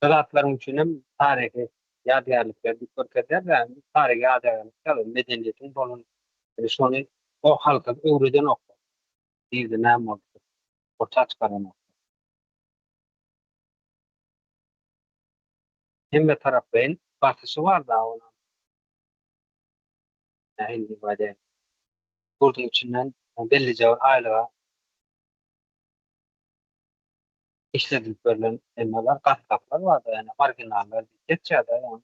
Şu zatlaryň üçin hem taryhy ýadygärlikler diýip görkezýär-de, taryhy ýadygärlik däl, medeniýetiň bolan şony o halka öwredenoklar. Nirde näme bolupdyr, orta çykaranoklar. Hemme taraplaýyn basyşy bar-da onuň. Nähili diýip aýdaýyn. Ýurduň içinden bellije bir aýlyga işledilip berlen nemeler, gatlaklar bardy, ýagny marginallar diýip geçýär-de, ýagny.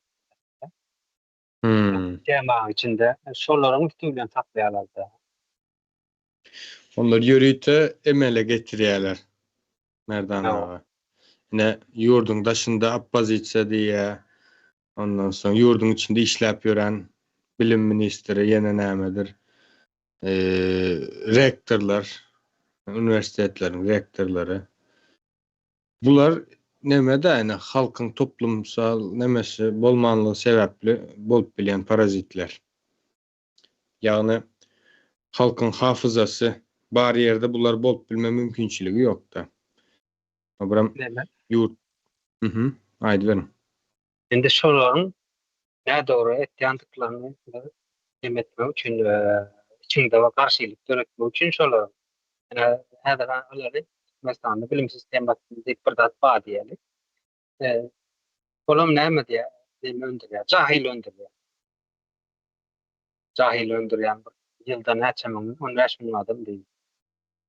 Hmm. Temaň içinde şolaryň üsti bilen saklaýarlar-da. Onlar ýörite emele getirýärler. Merdan aga. Ine, ýurduň daşynda oppozisiýa diýýär. Ondan soň ýurduň içinde işläp ýören bilim ministri ýene nämedir. Rektorlar, uniwersitetleriň rektorlary. Bular neme-de, ine, halkyň toplumsal nemesi bolmanlygy sebäpli bolup bilýän parazitler. Ýagny halkyň hafyzasy bar ýerde bular bolup bilme mümkinçiligi ýok-da. Biram ýurt. Mhm, aýdyberiň. Indi şolaryň nädogry etýändiklerini neme etmek üçin, içiňde bir garşylyk döretmek üçin şolaryň. Ine, häzir olary Türkmenistanda bilim sistemasy diýip bir zat bar diýeli. Olam näme diýýär, näme öndürýär? Jahyl öndürýär. Jahyl öndürýän bir ýylda näçe müň, 15 müň adam diýip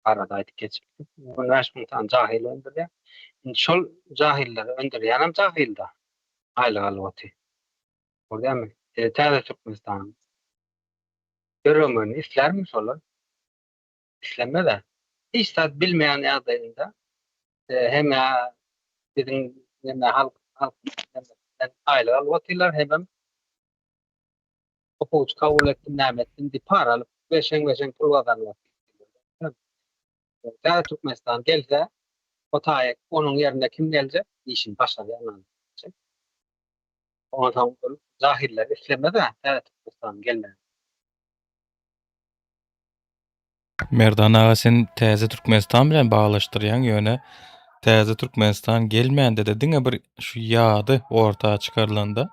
arada aýdyp geçipdik. 15 müň sany jahyl öndürýär. Indi şol jahylleri öndürýänem jahylda. Aýlyk alyp otyr. Gördüňmi? E, täze Türkmenistanyň döremegini islärmi şolar? Islemez-ä. Hiç zat bilmeýän ýagdaýynda e, hem-ä biziň neme halk halk aýlyk alyp otyrlar, hemem okuwçy kabul etdim, näme etdim diýip para alyp, beşeň-beşeň pul gazanyp otyrlar. Täze Türkmenistan gelse, o taýy onuň ýerine kim geljek? Işini başarýan adam. Onsoň jahiller islemez-ä Täze Türkmenistanyň gelmegini. Merdan aga sen Täze Türkmenistan bilen baglaşdyrýaň ýöne Täze Türkmenistan gelmändede diňe bir şu ýady orta çykarylanda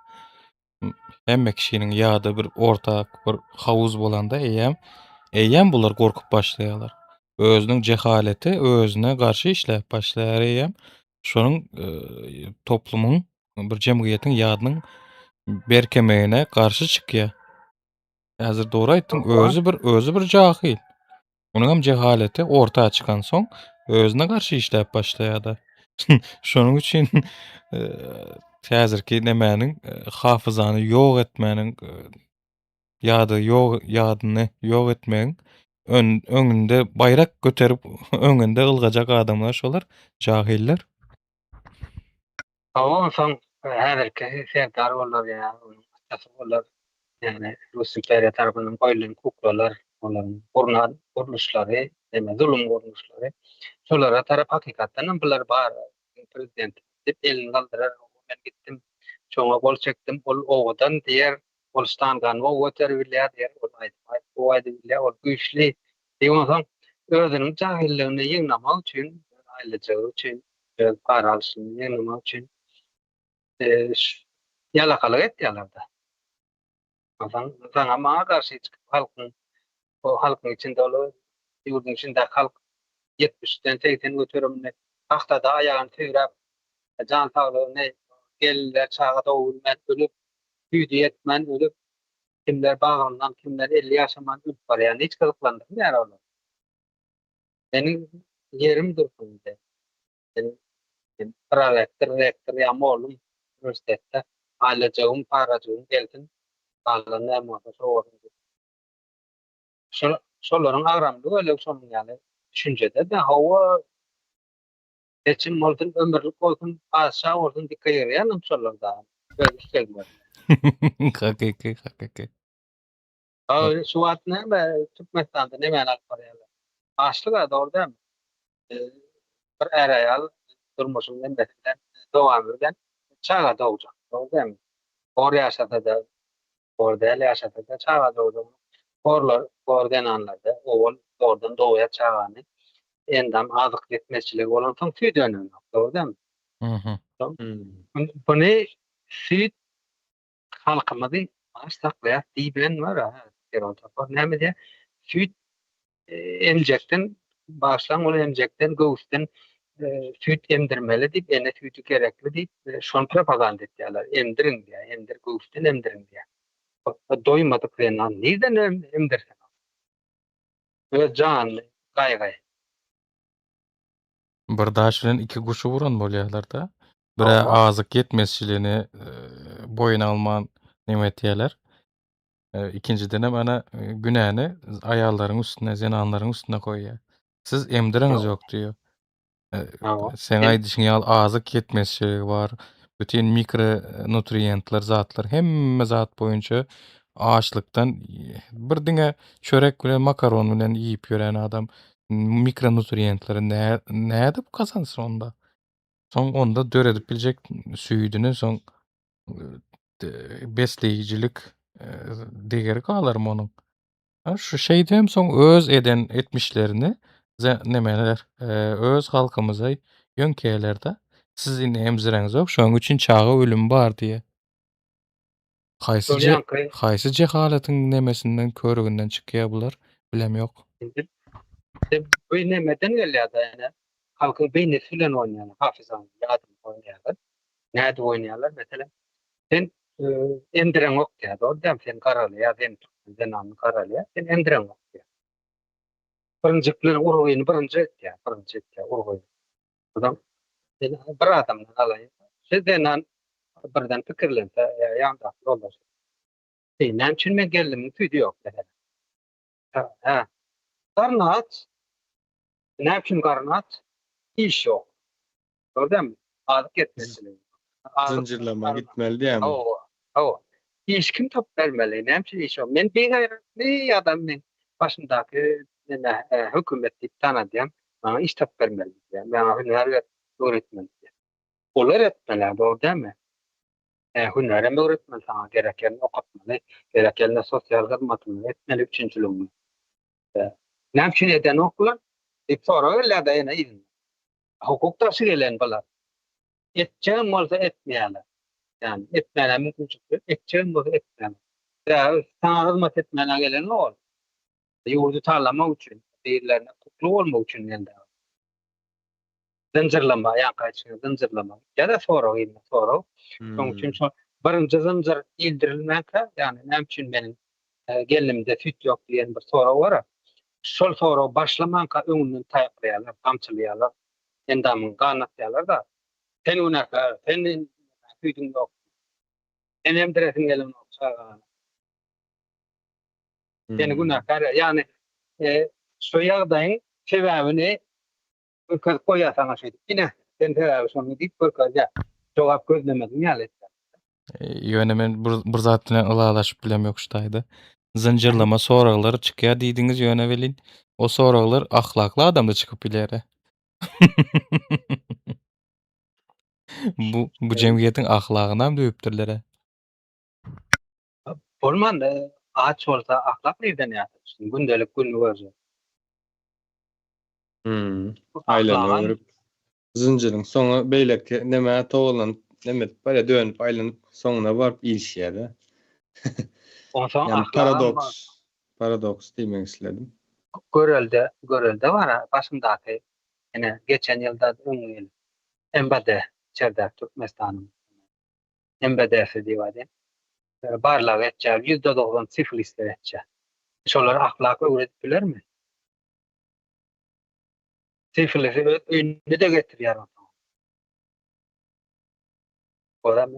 hemme kişiniň ýady bir orta bir hawuz bolanda eýýäm eýýäm bular gorkup başlaýarlar. Özüniň jehaleti özüne garşy işläp başlaýar eýýäm. Şonuň toplumyň bir jemgyýetiň ýadynyň berkemegine garşy çykýar. Häzir dogry aýtdyň, özi bir özi bir jahyl. Onuň hem jehaleti orta çykansoň özüne garşy işläp başlaýar-da. Şonuň üçin häzirki nemäniň hafyzany ýok etmäniň ýady ýok ýadyny ýok etmegiň öňünde baýrak göterip öňünde ylgajak adamlar şolar jahiller. Hawa onsoň häzirki serdar bolar ýa onuň atasy bolar. Ýagny Rus imperiýa tarapyndan goýlan kuklalar, olaryň gurnan gurluşlary, ýa zulum gurluşlary. Şolara tarap hakykatdan hem bular bar. Prezident diýip elini galdyrar, men gitdim, şoňa gol çekdim, ol owadan diýer, ol ştangany gowy göterip bilýär diýer, ol aýdym aýdyp gowy aýdyp bilýär, ol güýçli diýip onsoň özüniň jahyllygyny ýygnamak üçin, aýlyjagy üçin öz para alşyny ýygnamak üçin ýalakalyk etýärler-de. Onsoň saňa maňa garşy çykyp halkyň o halkyň içinde ol ýurduň içindäki halk 70-den 80 göterimini pagtada aýagyny süýräp jan saglygyny gelinler çaga dogurman ölüp süýdi ýetmän ölüp kimler bagryndan kimler 50 ýaşaman ölüp barýan hiç gyzyklandyrmaýar olar. Meniň ýerim dursun indi. Men men prorektor, rektor ýa mollum uniwersitetde aýlajagym, parajygym gelsin, galan näme bolsa şo bolsun diýip. Şol şolaryň agramly bölegi şonuň ýaly düşünjede-de, hawa, seçim bolsun, ömürlik bolsun, patyşa bolsun dike ýörýänem şolar dagy öz islegleri. Hakyky, hakyky. Şu wagt näme Türkmenistanda nämäni alyp barýarlar? Açlyk-a dogry dälmi? Bir är-aýal durmuşyň nemmesi bilen, dowamy bilen çaga dogjak, dogry dälmi? Bor ýaşasa-da, bor däl ýaşasa-da çaga dogjak. Borlar, bor zenanlarda owal zordan dogýar çagany. Endam azyk ýetmezçiligi bolansoň süýt önenok, dogry dälmi? Buny süýt halkymyzy aç saklaýas diýibem bar a Erol Topar näme diýýär süýt emjekden bagyşlaň ol emjekden göwüsden süýt emdirmeli diýip ene süýdi gerekli diýip şony propaganda etýärler emdiriň diýýär emdir göwüsden emdiriň diýýär doýmadyk zenan nirden emdirsin öz janyny gaýgy Bir daş bilen iki guşy vuran bolýarlar-da. Bire azyk ýetmezçiligini boýun alman neme etýärler. Ikinjidenem ana günäni aýallaryň üstüne, zenanlaryň üstüne goýýar. Siz emdiriňiz ýok diýýär. Seň aýdyşyň ýaly azyk ýetmezçiligi bar. Bütin mikronutrientler, zatlar hemme zat boýunça açlykdan bir diňe çörek bilen makaron bilen iýip ýören adam mikronutrientleri nädip gazansyn onda? Soň onda döredip biljek süýdüni soň besleýjilik degeri galarmy onuň? Şu şeýdibem soň öz eden etmişlerini nemeler öz halkymyza ýöňkeýärler-de. Siz indi emzireňzok, şonuň üçin çaga ölümi bar diýýär. Haýsy haýsy jehaletiň nemesinden körüginden çykýar bular bilem ýok. Indi bu nemeden gelýär-de ýöne halkyň beýnisi bilen oýnaýarlar, hafyzany, ýadyny oýnaýarlar. Nädip oýnaýarlar? Meselem, sen emdireňok diýýär, dogry dälmi? Sen garalýar, sen türkmen zenanyny garalýar, sen emdireňok diýýär. Birinji bilen urgyny birinji etýär, birinji etýär urgyny. Adam bir adamdan alaýyn. Şu zenan birden pikirlense, ýa ýandaky ýoldaşy. Eý, näme üçin men gelnimiň süýdi ýok meselem? Hä. Garny aç. Näme üçin garny aç? Iş ýok. Gördüňmi? Azyk ýetmezçiligi. Zynjyrlama gitmeli diýýäňmi? Hawa, hawa. Iş kim tapyp bermeli? Näme üçin iş ýok? Men bigaýratmy ýa-da men başymdaky neme hökümet diýip tanadýan maňa iş tapyp bermeli diýýär. Maňa hünär öwretmeli diýýär. Olar etmeli, dogry dälmi? Hünär hem öwretmeli saňa, gerek ýerinde okatmaly, gerek ýerinde sosial hyzmatyňy etmeli, üpjünçiligiňi. Näme üçin edenoklar? Diýip sorag gelýär-de ýene yzyndan. Hukuk daşy gelen bular. Etjegem bolsa etmeýärler. Ýagny etmäne mümkinçilik ýok, etjegem bolsa etmeýärler. Sebäbi saňa hyzmat etmäne gelenok ol. Ýurdy talamak üçin. Birlerine kukla bolmak üçin geldi. Zynjyrlama, ýaňky aýdyşyň zynjyrlama. Ýa-da sorag ýene sorag. Şonuň üçin şo birinji zynjyr ildirilmänkä, ýagny näme üçin meniň gelnimde süýt ýok diýen bir sorag bar. Şol sorag başlamanka öňünden taýaklaýarlar, gamçylaýarlar, endamyňy ganatýarlar-da. Sen günäkär, sen süýdüň ýok. Sen emdiresiň gelenok çagany. Seni günäkär, ýagny şu ýagdaýyň sebäbini görkezip goýýar saňa şeýdip. Ine, sen sebäbi şonda diýip görkezýär. Jogap gözlemediň ýaly etýär. Ýöne men bir, bir zat bilen ylalaşyp bilemok şu taýda. Zynjyrlama soraglar çykýar diýdiňiz, ýöne welin o soraglar ahlakly adamda çykyp bilýär. Bu bu jemgyýetiň ahlagynam döwüpdirler. Bolmanda aç bolsa ahlak nirden ýasasyn? Gündelik gününi görjek. Hmm. Aýlanyp zynjyryň soňy beýleki nämä togalanyp neme edip barýar, dönüp aýlanyp soňuna baryp ilişýär-de. Onsoň Ýagny paradoks, paradoks diýmek isledim. Görelde, görelde bar başyndaky ine geçen ýylda öňňi ýyl MBD içerdäki Türkmenistanyň MBD-si diýip aýdaýyn. Barlag etjek, 90% sifilistler etjek. Şolar ahlak öwredip bilermi? Sifilisi öz öýünde-de getirýär onsoň. Olam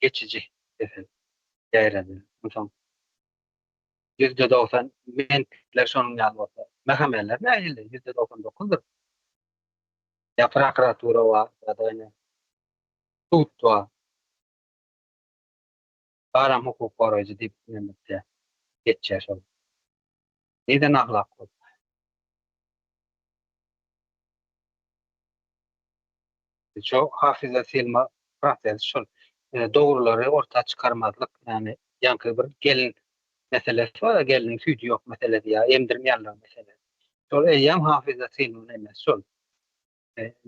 geçiji kesel ýaýradýar. Onsoň 90% mentler şonuň ýaly bolsa, MHM-ler nähili? 99%-dyr. Ýa prokuratura bar, ýa-da ine sud bar. Baram hukuk goraýjy diýip näme geçýär şol. Nirden ahlak bol? Şo hafyza silma prosesi şol dogrulary orta çykarmazlyk, ýagny ýaňky bir gelin meselesi bar, gelniň süýdi ýok meselesi ýa emdirmeýänler meselesi. Şol eýýäm hafyza silma nemesi şol.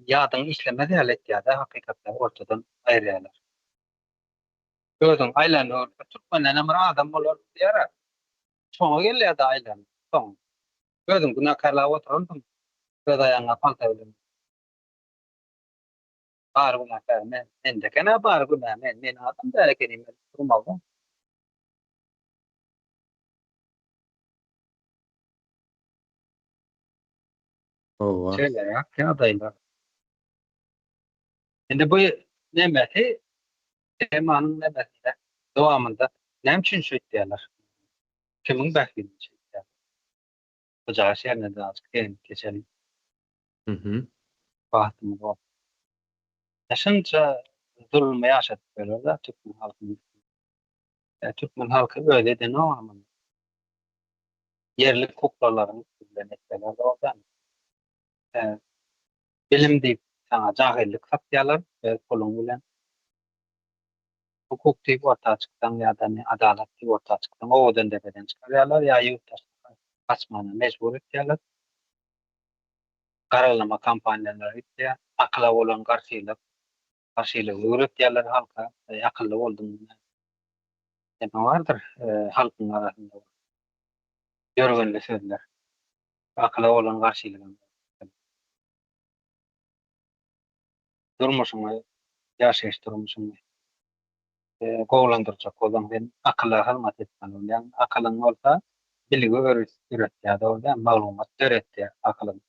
Ýadyň işlemez ýaly etýär-de, hakykatlary ortadan aýyrýarlar. Özüň aýlanyp, türkmendenem bir adam bolar diýýär-ä. Şoňa gelýär-de aýlanyp, soň. Özüň günäkärläp oturansyň, öz aýagyňa palta bilen. Bary günäkär men. Mende eken-ä bary günä men. Men adam däl ekenim, men durmazdan. Hawa. Şeýleräk ýagdaýlar. Indi bu nemesi temanyň nemesinde dowamynda näme üçin şeýtýärler? Kimiň bähbidine şeýtýärler? Bu jaş ýerine de azajyk değinip geçeliň. Mhm. Wagtymyz bor. Şunça zulmy ýaşadyp ýörler-de türkmen halkyny. Türkmen halky özi edenok muny. Ýerli kuklalaryň üsti bilen etseler dogrudan. Bilim diýip saňa jahyllyk satýarlar öz puluň bilen. Hukuk diýip orta çyksaň ýa-da adalat diýip orta çyksaň owadan depeden çykarýarlar ýa ýurt daşyna gaçmana mejbur etýärler. Garalama kampaniýalary gitýär. Akyla bolan garşylyk, garşylygy öwretýärler halka. Akylly bolduň. Neme bardyr halkyň arasynda ýörgünli sözler. Akyla bolan garşylyk. Durmuşyňy, ýaşaýyş durmuşyňy gowulandyrjak bolsaň sen akyla hyzmat etmeli bolýaň. Akylyň bolsa bilgi öwretýär, dogry dälmi? Maglumat döretýär akylyň.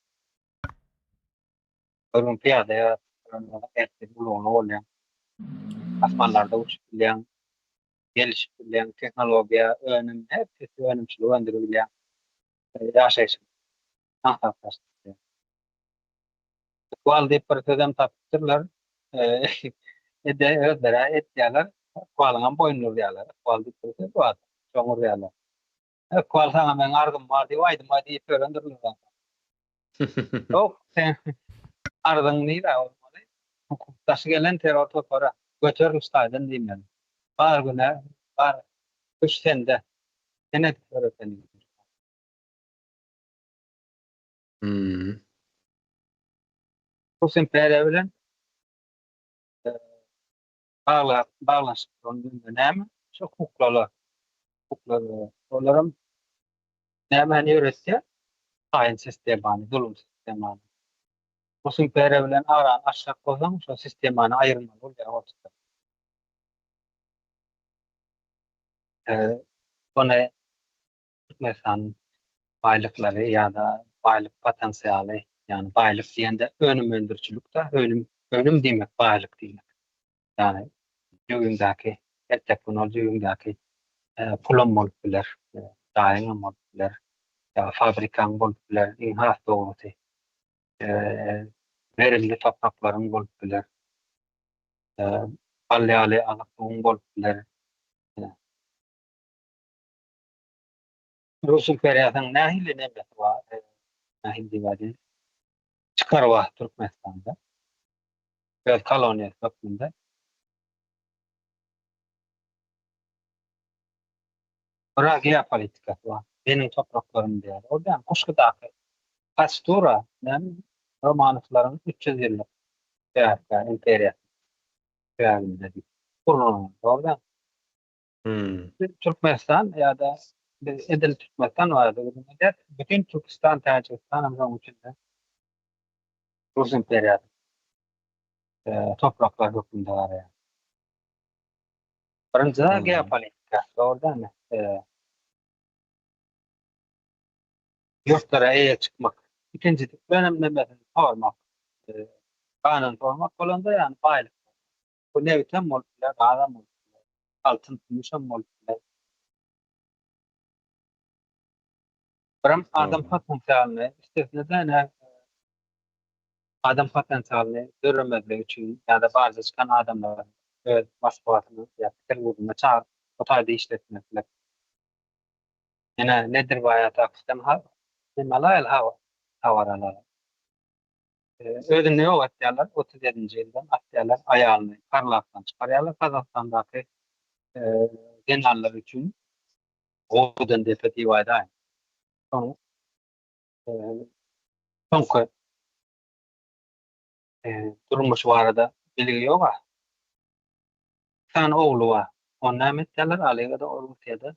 Bir gün pyýada ýöräp ýören bolsaň, ertir ulagly bolýaň. Asmanlarda uçup bilýäň, gelişip bilýäň, tehnologiýa, önüm, her çeşit önümçilik öndürip bilýäň. Ýaşaýşyň aňsatlaşdyp bilýäň. Ykbal diýip bir sözem tapypdyrlar. Ede özleri etýärler. Ykbalyňam boýnuna urýarlar. Ykbal diýip bir söz bar. Şoňa urýarlar. Ykbal saňa meň arzym bar diýip aýdym aýdyp ýörendirler. Ýok, sen arzyň nirä bolmaly? Hukuk daşy gelen terror topara göteriliş taýdan diýmeli. Bar günä, bar güç sende. Sen edip ýör ekeniň. Hmm. Rus imperiýa bilen bagla baglanyşyk duran näme? Şu kuklalar. Kuklalar. Olaram nämäni öwretýär? Haýyn sistemany, zulum sistemany. Rus imperiýa bilen arany açjak bolsaň, şol sistemany aýyrmaly bolýar ortada. Ony Türkmenistanyň baýlyklary ýa-da baýlyk potensialy, ýagny baýlyk diýende önüm öndürijilik-de, önüm, önüm diýmek baýlyk diýmek. Ýagny jübiňdäki, erteki gün ol jübiňdäki pulam bolup biler, jaýyňam bolup biler, ýa fabrikaň bolup biler, iň has dogrusy, verimli topraklaryň bolup biler, bal ýaly azyk suwuň bolup biler. Rus imperiýasynyň nähili nemesi bar, nähili diýip aýdaýyn, çykary bar Türkmenistanda öz koloniýasy hökmünde. Bir geopolitikasy bar. Meniň topraklarym diýýär. Ol diýýär, Guşgudaky Pastura, näme, Romanowlaryň 300 ýyllyk bärkä imperiýasy çäginde diýip gurlan. Dogry däl. Türkmenistan ýa-da biz edil Türkmenistan barada gürrüň edýäris. Bütin Türküstan, Täjigistan hem şonuň içinde Rus imperiýasy topraklar hökmünde garaýar. Birinjiden geopolitika, dogry dälmi? Ýurtlara eýe çykmak. Ikinjisi bilenem nemesini sormak. Ganyny sormak bolanda ýagny baýlyk. Bu nebitem bolup biler, gazam bolup biler, altyn, kümüşem bolup biler. Birem adam potensialyny, üstesine-de ine adam potensialyny döremezligi üçin ýa-da barja çykan adamlary öz Moskwasyna ýa Peterburgyna çagyryp, o taýda işletmeklik. Ine, Nedirbaý Atakowydan neme alaýaly habar alaly. Özüni ýok etýärler, 37-nji ýyldan atýarlar, aýalyny Karlakdan çykarýarlar, Gazagystandaky zenanlar üçin owadan depe diýip aýdaýyn. Soň soňky durmuşy barada bilgi ýok-a. Bir sany ogly bar. Ony näme etýärler? Alyga-da Russiýada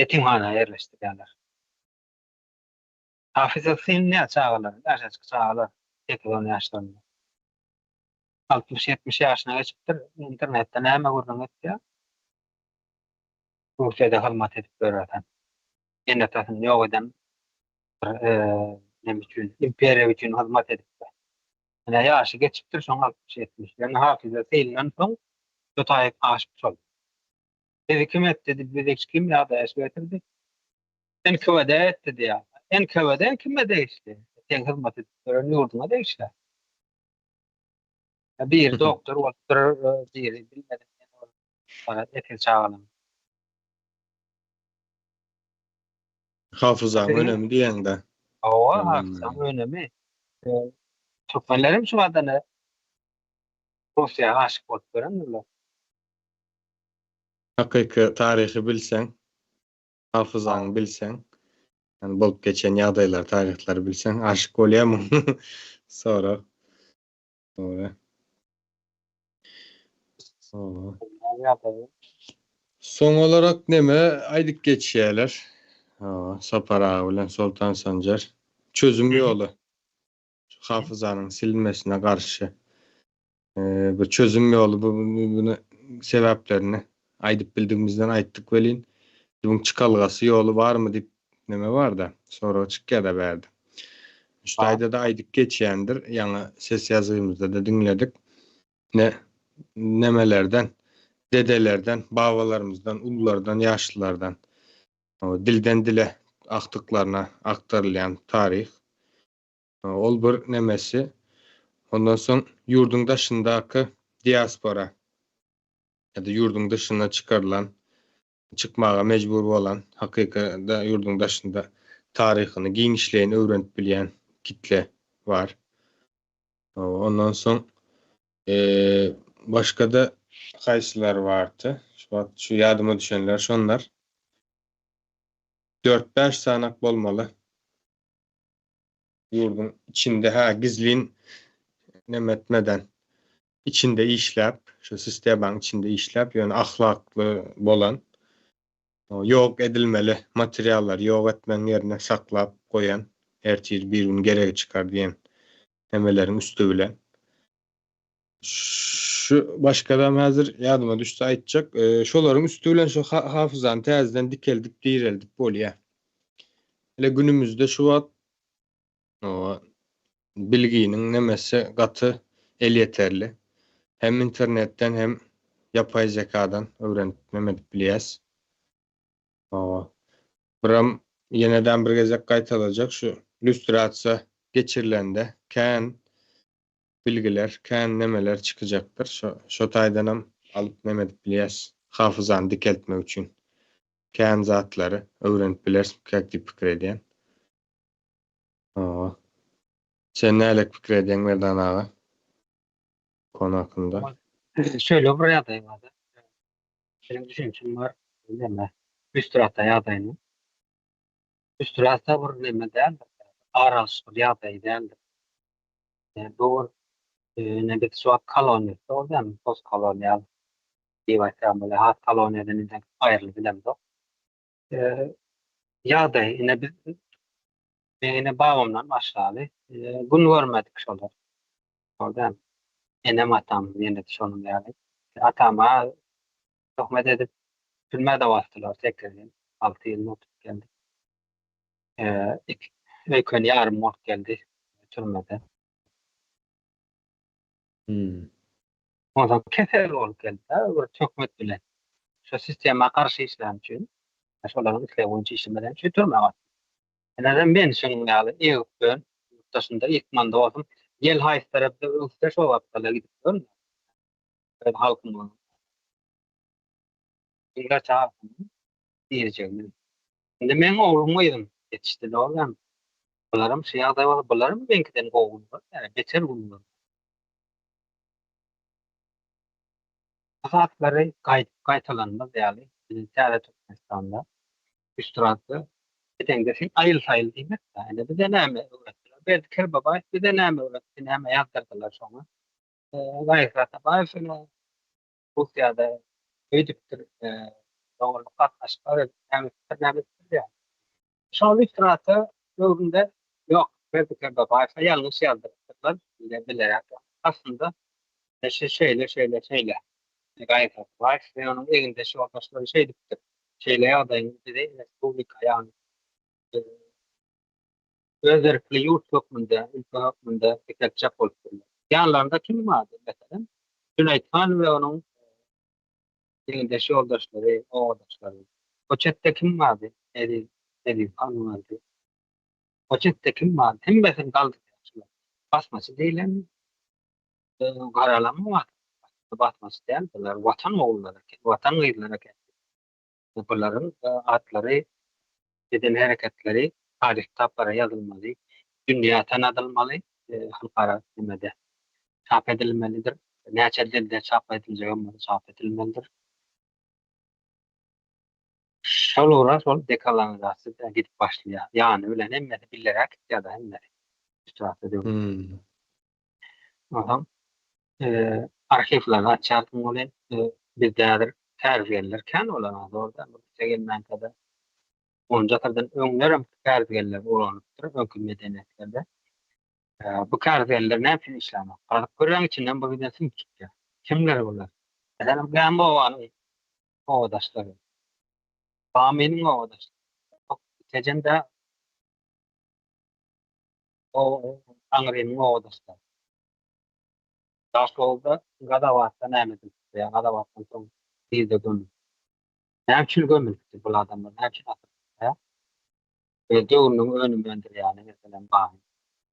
ýetimhana ýerleşdirýärler. Hafyza synlaýar çagalary, ýaşajyk çagalar, sekiz-on ýaşlarynda. Altmyş-ýetmiş ýaşyna geçipdir, internetde näme gürrüň etýär? Russiýada hyzmat edip ýörersen. Ene-atasyny ýok eden bir neme üçin, imperiýa üçin hyzmat edipdir. Ine ýaşy geçipdir şoň 60-70. Ýöne Hafyza synlan soň şu taýyk aşyp şol. Bizi kim etdi, bizi kim ýagdaýa şu getirdi? NKWD etdi diýýär. NKWD kime degişli? Seň hyzmat edip ýören ýurduňa degişli. Biri doktor bolupdyr, biri bilmedim. Ekiz çagalam. Hafyzaň önemi diýeňde. Hawa, hafyzaň önemi. Türkmenler hem şu adana Russiýa aşyk bolup görendirler. Hakyky taryhy bilseň, hafyzaňy bilseň, ýagny bolup geçen ýagdaýlary, taryhlary bilseň, aşyk bolýarmyň? Sorag. Dogry. Soň olarak neme aýdyp geçýärler? Sapar aga bilen Soltan Sanjar. Çözüm ýoly. Şu hafyzanyň silinmesine garşy bir çözüm ýoly bu bunu sebäplerini aýdyp bildigimizden aýtdyk welin buň çykalgasy ýoly barmy diýip neme barda sorag çykýada bärde. Şu taýda-da aýdyp geçýändir ýaňy ses ýazgymyzda-da diňledik. Ne nemelerden dedelerden babalarymyzdan ululardan ýaşlylardan dilden dile agtyklaryna aktarylýan taryh. Ol bir nemesi. Ondan soň ýurduň daşyndaky diaspora ýa-da ýurduň dyşyna çykarylan, çykmaga mejbur bolan, hakykada ýurduň daşynda taryhyny giňişleýin öwrenip bilýän kitle bar. Ondan soň başga-da haýsylar bardy? Şu wagt şu ýadyma düşenler şonlar. Dört-bäş sanak bolmaly. Ýurduň içinde hä gizlin neme etmeden içinde işläp, şu sistemanyň içinde işläp, ýöne ahlakly bolan. Ýok edilmeli materiallary ýok etmegiň ýerine saklap goýan, ertir bir gün geregi çykar diýen nemeleriň üsti bilen. Şu başgadam häzir ýadyma düşse aýtjak, şolaryň üsti bilen şu hafyzany täzeden dikeldip, direldip bolýar. Hele günümizde şu wagt bilginiň nemesi gaty elýeterli. Hem internetden hem ýapaý zekadan öwrenip neme edip bilýäs. Hawa. Biram ýenedem bir gezek gaýtalajak şu lýustrasiýa geçirilende kän bilgiler, kän nemeler çykyjakdyr. Şo şo taýdanam alyp neme edip bilýäs hafyzany dikeltmek üçin. Kän zatlary öwrenip bileris diýip pikir edýän. Hawa. Sen nälik pikir edýäň Merdan aga? Kony hakynda. Şeýle bir ýagdaý bar. Meniň düşünjim bar. Näme? Lýustrasiýa ýagdaýyny. Lýustrasiýa bir näme däldir. Ar alyş bir ýagdaýy däldir. Bu bir ine biz şu wagt koloniýasy bolýan, post kolonial diýip aýtsaň bolýar. Has koloniýadan indi aýrylyp bilemzok. Ýagdaý ine biz men ine babamdan başlaly gün görmedik şolar. Şol Enem atam ýene şonuň ýaly. Atama töhmet edip türmä-de basdylar 8 ýyl, 6 ýyl oturyp geldi. Öýkeni ýarym bolup geldi türmede. Hmm. Onsoň kesel bolup geldi bir töhmet bilen. Şu sistema garşy işlän üçin, şolaryň islegi boýunça işlemeden üçin türmä basdy. Ine men şunuň ýaly egip ben, daşynda ýykmanda bolsam, ýel haýsy tarapda öwüsse şo gapdala gidip görün. Öz halkymyň Müňlerçe halkymyň dirjegini. Indi meň oglum gyzym ýetişdi dogry. Bularam şu ýagdaý bolsa, bularam meňkiden gowy gün görýär, ýa beter gün görýär. Bu zatlary gaýdyp gaýtalanmaz ýaly biziň täze Türkmenistanda lýustrasiýa edeňde sen aýyl-saýyl diýmek-dä. Indi bize näme öwretdiler? Berdi Kerbabaýew bize näme öwretdi, näme ýazdyrdylar şoňa? Gaýyp Atabaýew ine Russiýada öýdüpdir, doganlyk gatnaşyklar edip näme edipdir, näme edipdir ýa. Şol lýustrasiýa döwründe ýok, Berdi Kerbabaýewe ýalňyş ýazdyrypdyrlar, bile bileräk. Aslynda şeýle, şeýle, şeýle. Gaýyp Atabaýew we onuň egindeş ýoldaşlary şeýdipdir. Şeýle ýagdaýyň bizi respublika, ýagny öz erkli ýurt hökmünde, ülke hökmünde dikeltjek bolupdyrlar. Ýanlarynda kim bardy, meselem, Jüneýt han we onuň egindeş ýoldaşlary, obadaşlary. O çetde kim bardy? Eziz, Eziz han bardy. O çetde kim bardy? Hemmesini galdyrýar şular. Basmaçy diýlen garalama bardy. Basmaçy däl bular, watan ogullary eken, watan gyzlary eken. Bularyň atlary, eden hereketleri taryh kitaplara ýazylmaly, dünýä tanadylmaly, halkara nemede çap edilmelidir. Näçe dilde çap ediljegem bolsa çap edilmelidir. Şol ugra şol dekolonizasiýa gidip başlaýar. Ýany bilen hemmesi bileräk gitýär-de hemmesi. Lýustrasiýa döwri. Onsoň arhiwleri açýarsyň welin, bizde häzir kärizgenler kän bolan orda, bu bize gelmänkä-de onunjy asyrdan öňlerem kärizgenler ulanypdyr öňki medeniýetlerde. Bu kärizgenler näme üçin işlänok? Gazyp görýäň içinden bir giden süňk çykýar. Kimler bular? Meselem, Gämi obanyň obadaşlary, Bamynyň obadaşlary, Tejende O aňrynyň obadaşlary. Daşoguzda Gazawatda näme edilipdir ýa Gazawatdan soň nirde gömülipdir? Näme üçin gömülipdir bul adamlar? Näme üçin atylypdyr ýa? Öz döwrüniň önüm öndürýäni meselem baý.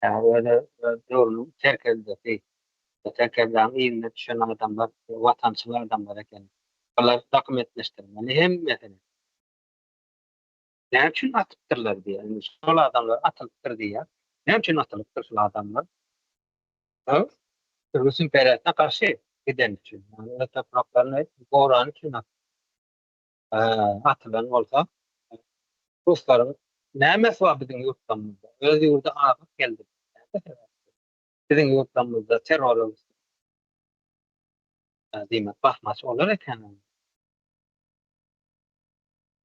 Ýa öz öz döwrüniň serkerdesi. Serkerdäniň yzyna düşen adamlar watançyl adamlar eken. Bular dokumentleşdirmeli hemmesini. Näme üçin atypdyrlar diýýär. Indi şol adamlar atylypdyr diýýär. Näme üçin atylypdyr şol adamlar? Rus imperiýasyna garşy giden üçin, ýagny öz topraklaryny gorany üçin atylan bolsa, ruslaryň nämesi bar biziň ýurtlarymyzda? Öz ýurda azyk geldi. Biziň ýurtlarymyzda terror diýmek basmaçy olar eken.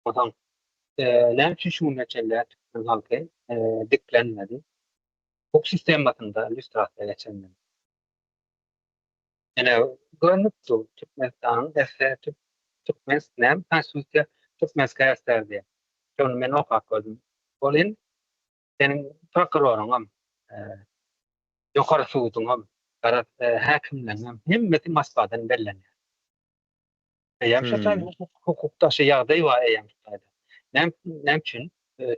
Onsoň näme üçin şu güne çenli türkmen halky diklenmedi? Hukuk sistemasynda lýustrasiýa geçirilmedi. Ýöne görnüp dur, Türkmenistanyň SSR, Türkmen, näme, Konstitusiýa Türkmenskaya SSR diýýär. Şony men okap gördüm. Welin seniň prokuroryňam, ýokary suduňam, garaz, häkimleriňem hemmesi Moskwadan bellenýär. Eýýäm şo taýda hukuk daşy ýagdaý bar eýýäm şu taýda. Näme üçin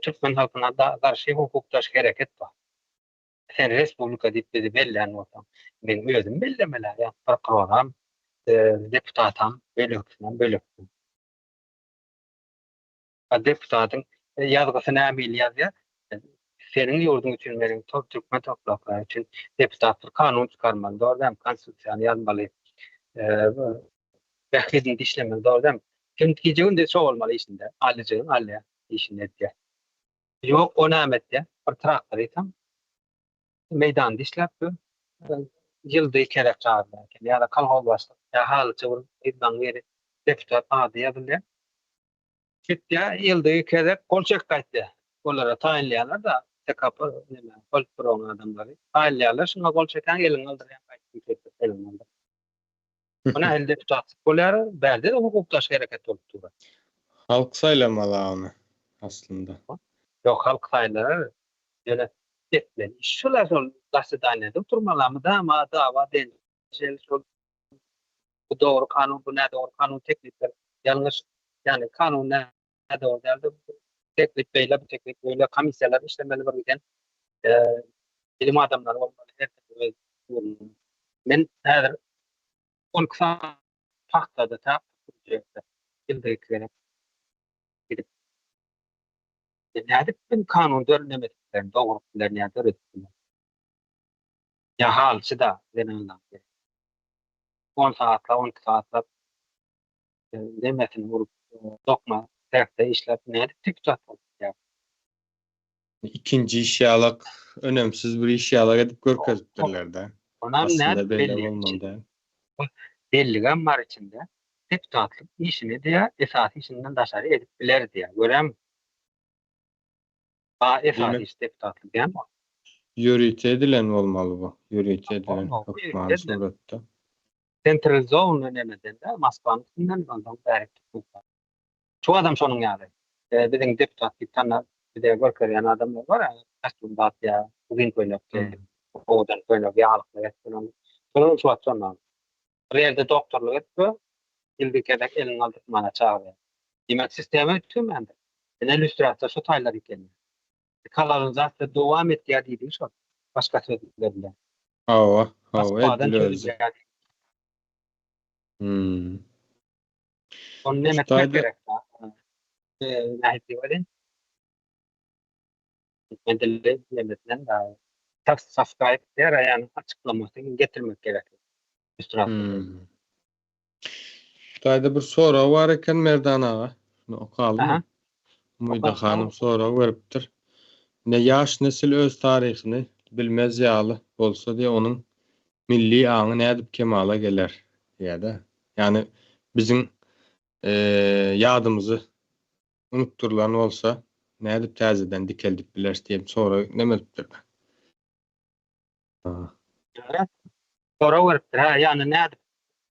türkmen halkyna garşy hukuk daşy hereket bar? Sen respublika diýip bizi bellän bolsaň, men özüm bellemeli, ýa prokuroram, deputatam böleksinam böleksin. A deputatyň ýazgysy näme hili ýazýar? Seniň ýurduň üçin, meniň türkmen topraklary üçin deputat bir kanun çykarmaly, dogry dälmi? Konstitusiýany ýazmaly. Bähbidini dişlemeli, dogry dälmi? Sen gije-gündiz şo bolmaly işinde, alyjyň alýar, işini edýär. Ýok, o näme etýär? Bir traktor ýykan, meýdany dişläp dur. Ýylda iki gezek çagyrylýar eken. Ýa-da kolhoz başlyk, ýa halyçy bir yzlaň biri deputat ady ýazylýar. Gitýär, ýylda iki gezek gol çekip gaýtýar. Olara taýynlaýarlar-da, TKP neme, politbüroň adamlary. Taýynlaýarlar, şuňa gol çeken eliňi galdyrýar, gaýtdym şeýdip eliňi galdyr. Bu nähili deputatlyk bolýar? Bärde-de hukukdaş hereket bolup dur. Halk saýlamaly ony aslynda. Ýok, halk saýlar. Ýöne etmeli iş şol-a şol zasedaniýada oturmaly mydama dawa jenjel şol bu dogry kanun bu nädogry kanun teklipler ýalňyş ýagny kanun nädogry däldi bu teklip beýle bu teklip beýle komissiýalar işlemeli bir giden bilim adamlary bolmaly her öz ugrunda. Men häzir 12 sagat pagtada ta ýylda iki gezek gidip nädip men kanun döremedip bilerin dogrup bilerin ýa döredip bilerin. Ýa halyçy da zenanlar gerek. On sagatlap, 12 sagatlap nemesini urup, dokma sehde işläp nädip deputat bolup bilýär? Ikinji iş ýalak, önemsiz bir iş ýalak edip görkezipdirler-de. Onam Aslynda nädip beýle belli bolmaly däl. Belligem bar içinde. Deputatlyk işini diýýär, esasy işinden daşary edip biler diýýär. Görýäňmi? A esasy iş deputatlyk diýen ol. Ýörite edilen bolmaly bu. Ýörite edilen hökmany suratda. Sentralizowanyý nemeden de Moskwanyň üstünden ondan bäri Türkmenistan. Şu adam şonuň ýaly. Biziň deputat diýip tanap bize görkezýän adamlar bar, kostýum zat ýa uzyn köýnek, owadan köýnek, ýaglykly etsin. Şolar şu wagt şondan. Bir ýerde doktorlyk edip, ýylda iki gezek elini galdyrtmaga çagyrýar. Diýmek, sistema üýtgemändir. Ine lýustrasiýa şu taýlar eken. Kolonizasiýa dowam etýär diýdigi şol. Başga sözler bilen. Hawa, hawa, Moskwadan edil özi. çözülýär. Hmm. Ony näme etmek Taýda- gerek? Nähili diýip Türkmen dili nemesinden subscribe diýer, ýagny açyklamasyny getirmek gerek. Lýustrasiýa. Hmm. Taýda bir sorag bar eken Merdan aga. Şunu okalymy? Aha. Umyda Oka. hanym sorag beripdir. Ne ýaş nesil öz taryhyny bilmez ýaly bolsa diýe onuň milli aňy nädip kemala geler diýýär-de. Ýagny biziň ýadymyzy unutdyrylan bolsa nädip täzeden dikeldip bileris diýip sorag neme edipdir. Evet. Sorag beripdir. Ha, ýagny nädip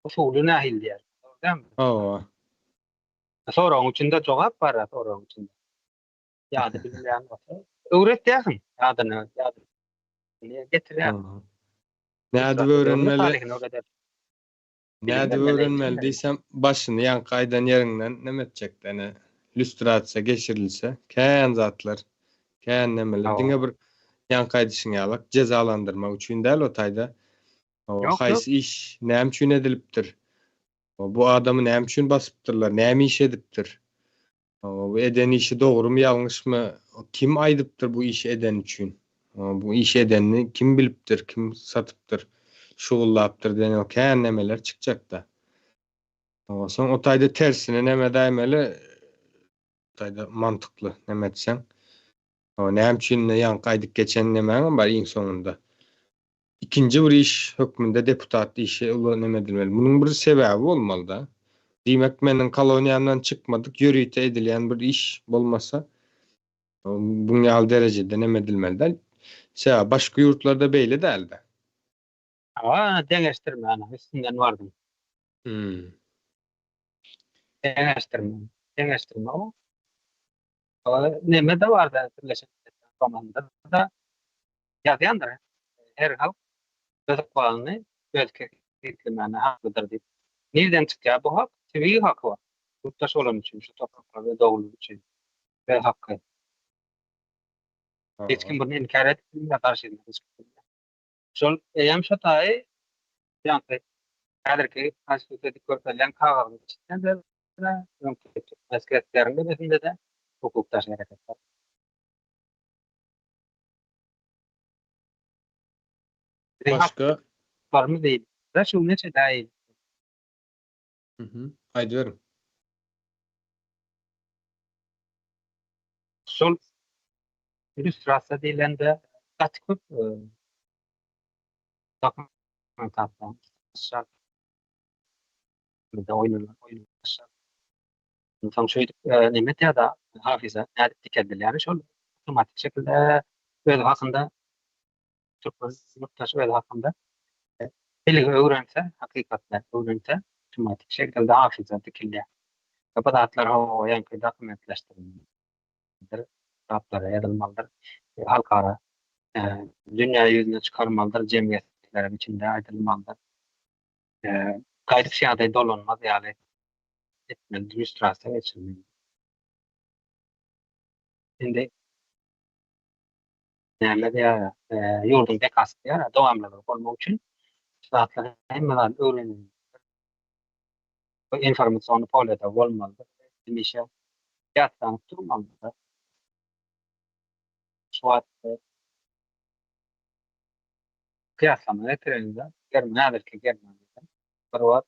usuly nähili diýýär. Dogry Hawa. Soragyň içinde jogap bar, soragyň içinde. Ýady bilmeýän bolsa, öwretýärsiň ýadyny, ýadyny getirýär. Nädip öwrenmeli? Taryhyny öwreder. Nädip öwrenmeli diýsem, başyny ýaňky aýdan ýeriňden neme etjekdi, ene lýustrasiýa geçirilse, kän zatlar, kän nemeler, diňe bir ýaňky aýdyşyň ýalak jezalandyrmak üçin däl o taýda. Haýsy iş näme üçin edilipdir? Bu adamy näme üçin basypdyrlar? Näme iş edipdir? Bu eden işi dogrumy ýalňyşmy? Kim aýdypdyr bu işi eden üçin? Bu işi edenini kim bilipdir, kim satypdyr, şugullapdyr diýen kän nemeler çykjakda. Soň o taýda tersine neme edäýmeli? Taýda mantykly neme etseň. Näme üçin ýaňky aýdyp geçen nemäňem bar iň soňunda. Ikinji bir iş hökmünde deputat işi uly neme edilmeli. Munuň bir sebäbi bolmaly-da. Diýmek, meniň koloniýamdan çykmadyk ýörite edilýän bir iş bolmasa, buň ýaly derejede neme edilmeli däl. Sebäbi başga ýurtlarda beýle däldi. Hawa, deňeşdirme, ana, üstünden bardyň. Hmm. Deňeşdirme, deňeşdirme o. Neme-de bardy, Birleşen Milletler Guramasynda-da ýazýandyr. Her halk öz ykbalyny özi kesgitlemäne haklydyr diýip. Nirden çykýar bu hak? Tebigy haky bar. Ýurtdaş bolany üçin, şu topraklarda dogulany üçin öz haky. Hiç kim bunu inkär edip bilmeýär, garşysyna çykyp bilmeýär. Şol eýýäm şo taýy ýaňky häzirki konstitusiýa diýip görkezilýän kagyzyň içinde-de, öňki türkmen esgerleriň demesinde-de hukuk daşy hereketler. Biziň Başga? haklarymyz diýip, şu neçe daýy. Mhm. Aýdyberiň. Şol illýustrasiýa diýlende gaty köp dokumentasiýa bizde oýnalan oýun. Soň şeýdip neme etýär-de hafyza nädip dikeldilýär şol awtomatik şekilde özi hakynda türkmen ýurtdaşy özi hakynda bilgi öwrense, hakykatlar öwrense awtomatik şekilde hafyza dikilýär. Bu zatlar hawa ýaňky dokumentleşdirilmelidir, kitaplara ýazylmalydyr, halkara dünýä ýüzüne çykarmalydyr, jemgyýetleriň içinde aýdylmalydyr. Gaýdyp şu ýagdaý dolanmaz ýaly etmeli, lýustrasiýa geçirmeli. Indi näme diýýär, ýurduň bekasy diýýär, dowamlylygy bolmak üçin şu zatlar hemme zat öwrenilmelidir. Bu informasion polýada bolmalydyr. Hemişe ýatlanyp durmalydyr. Şu wagt kyýaslama getirelim-de, häzirki Germaniýada bir wagt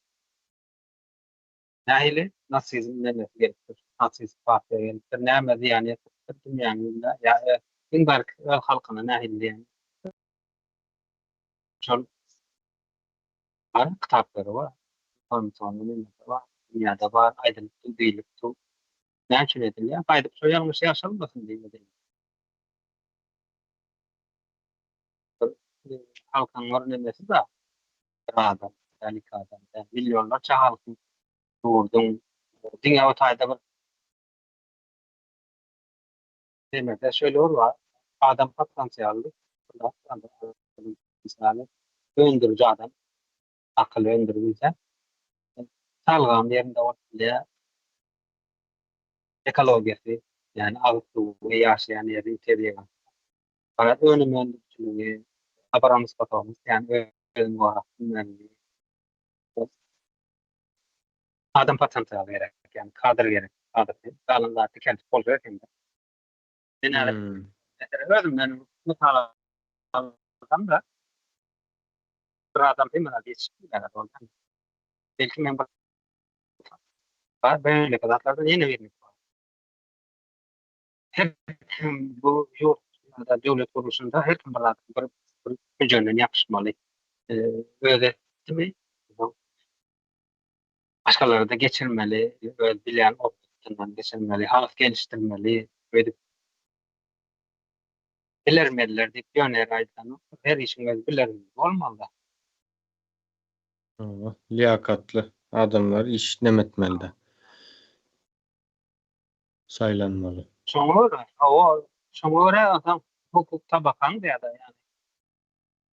Nähili nasizm nemesi gelipdir, nasist partiýa gelipdir, näme zyýan ýetiripdir dünýäniň ýüzüne ýa iň bärkisi öz halkyna nähili zyýan ýetiripdir? Şol bar kitaplary bar, informasion nemesi bar, dünýäde bar, aýdylypdyr, diýlipdir. Näme üçin edilýär? Gaýdyp şo ýalňyş ýaşalmasyn diýip edilýär. Bir halkyň bir nemesi bar. Bir adam däl, iki adam däl, millionlarça halkyň, ýurduň diňe o taýda bir Demede şöyle bir bar, adam potensially, potensialy öndüriji adam, akyl öndürip bilse, salgam ýerinde bolup bilýär, ekologiýasy, ýagny agyz suwy, ýaşaýan ýeri, tebigaty. Fakat önüm öndürijiligi, oboronosposobnost, ýagny özüni gorap bilmeligi. Adam potensialy gerek, ýagny kadr gerek. Kadr diýip, galan zat dikeldip boljak ekende. Men häzir meselem özümden mysal alsam-da, bir adam hemme zada ýetişip bilmez bolýan. Belki men bir bar, beýleki zatlardan ýene birini. Her kim bu ýurt ýa-da döwlet gurluşynda her kim bir zadyň bir bir küjünden ýapyşmaly. Özi etdimi, başgalara-da geçirmeli, öz bilýän opytyndan geçirmeli, has gelişdirmeli, öýdüp bilermenler diýip ýöne ýere aýdylanok. Her işiň öz bilermeni bolmaly-da. Hawa, liýakatly adamlar iş neme etmeli-dä. Saýlanmaly. Şoňa görä, hawa, şoňa görä onsoň hukuk tabakaň diýýärler, ýagny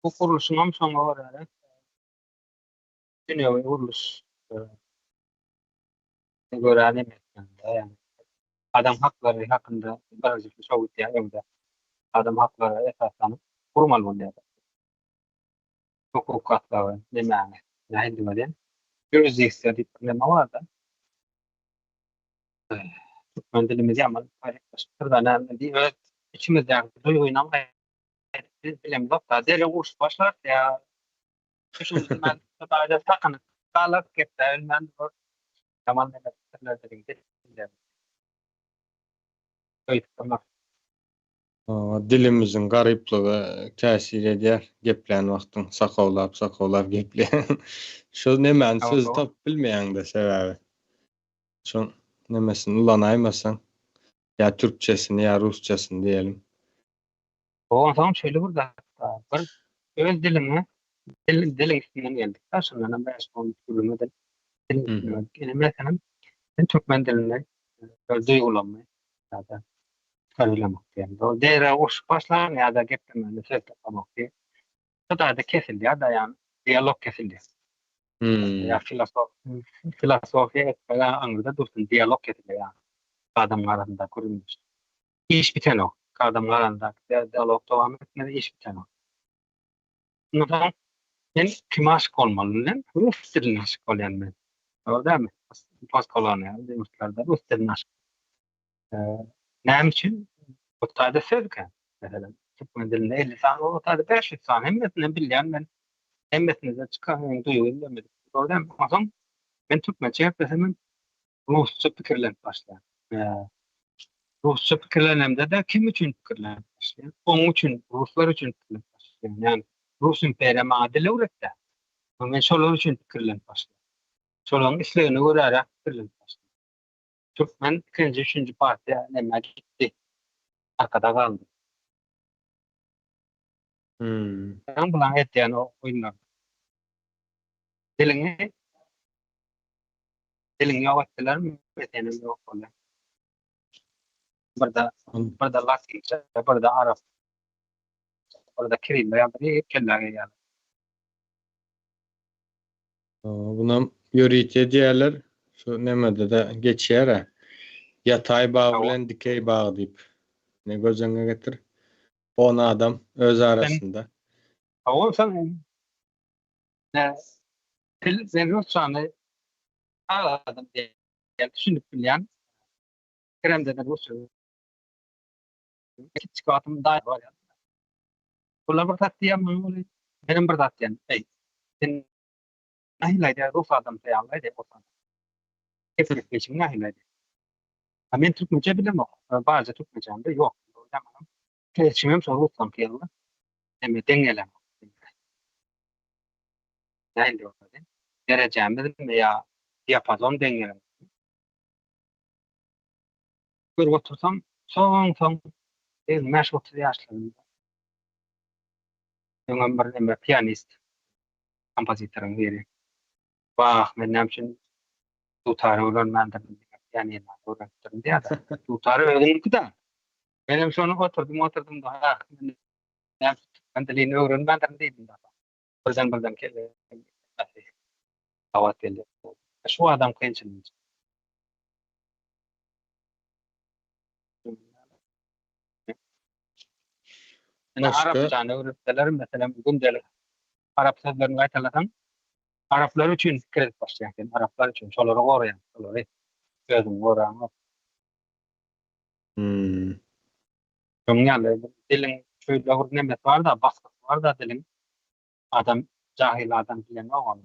hukuk gurluşyňam şoňa görä dünýewi gurluş görä neme etmeli-de, ýagny adam haklary hakynda birinjisi şo gidýär öňde. Adam haklary esaslanyp gurmaly bolýar. Hukuk gatlagy nemäni, nähili diýmeli, ýurisdiksiýa diýip bir neme bar-da. Türkmen dilimiz ýaman baýlaşypdyr da näme diýip öz içimizdäki duýgynam aýdyp bilemzok da deri urşup başlar ýa düşündirmän şo sakynyp galar gepläp bilmän dur ýaman näme pikirler diýip öýdüp durmak. Dilimiziň garyplygy täsir edýär geplän wagtyň sakawlap sakawlap gepleýäň. Şo nemäni söz tapyp bilmeýäňde sebäbi. Şoň nemesini ulanaýmasaň, ýa türkçesini ýa rusçasyny diýelim. Onsoň şeýle bir zat bar. Bir öz diliňe dil diliň üstünden geldik da, şondan 5-10 gürrüň edip diliň üstünden geldik. Ine meselem, men türkmen dilinde öz duýgularymy ýa-da çıkarbilemok diýen. O dere urşup başlan ýa-da geplemeli söz tapamok diýip. Şu taýda kesilýär da ýa dialog kesilýär. Ýa filosof filosofiýa etmegi aňyrda dursun, dialog kesilýär. Adamyň arasynda gürrüň. Iş bitenok. Adamyň arasynda dialog dowam etmedi, iş bitenok. Ondan soň men kime aşyk bolmaly bilen? Rus diline aşyk bolýan men. Dogry dälmi? Postkolonial ýurtlarda rus diline aşyk. Näme üçin? Bu taýda söz kän. Meselem, türkmen dilinde 50 sany, o taýda 500 sany. Hemmesini bilýän men. Hemmesini de çykan duýgy bilemedik. Dogry dälmi? Onsoň men türkmençe geplesem hem rusça pikirlenip başlaýan. Rusça pikirlenemde-de kim üçin pikirlenip başlaýan? Oň üçin, ruslar üçin pikirlenip başlaýan. Ýani Rus imperiýa maňa dil öwretdi. Men şolar üçin pikirlenip başlaýan. Şolaryň islegine göräräk pikirlenip başlaýan. Türkmen ikinji, üçünji partiýa nämä gitdi. Arkada galdy. Hmm. Bulan etýän o oýunlar. Diliňi diliňi ýok etdilermi? Senem ýok boldy. Birde birde latynça, birde arap, birde kirille ýazdyryp kellä gelýär. Bunam ýörite edýärler. Şu nemede-de geçýär-ä. Ýataý bag bilen dikeý bag diýip. Ne göz öňüňe getir. 10 adam öz arasynda. Hawa, sen ne dil men rusçany adam diýip düşünip bilýän. Kremde de rusça. Kiçik wagtym daýy bar. Bular bir zat diýýär, maňa menem bir zat diýen. Eý, sen nähili aýdýar, rus adam saýarlar diýip otan. Gepleşiň nähili aýdýar? Ha men türkmençe bilemok. Barja türkmençäm de ýok. Geçimem şol ruslanky ýaly. Hemme deň gelen. Nähili bolsa derejämiz ýa diapazon deň gelen. Görüp otursam, soň soň 25-30 ýaşlarynda öňem bir neme pianist, kompozitoryň biri. Wah, men näme üçin dutary öwrenmändirin, pianino öwrenipdirin diýýär-de. Dutary özüniňki-dä. Menem şony oturdym, oturdym-da, ah, men näme üçin türkmen dilini öwrenmändirin diýdim-de. Birden birden kelle gabat geldi. Şu adam kynçylyk. Ine arapçany öwretseler, meselem, gündelik arap sözlerini gaýtalasaň, araplar üçin pikir edip başlaýaň sen, araplar üçin, şolary goraýaň, şolary özüňi goraňok. Hmm. Şonuň ýaly diliň şeýle bir nemesi bar-da, basgysy bar-da diliň. Adam, jahil adam bilenok ony.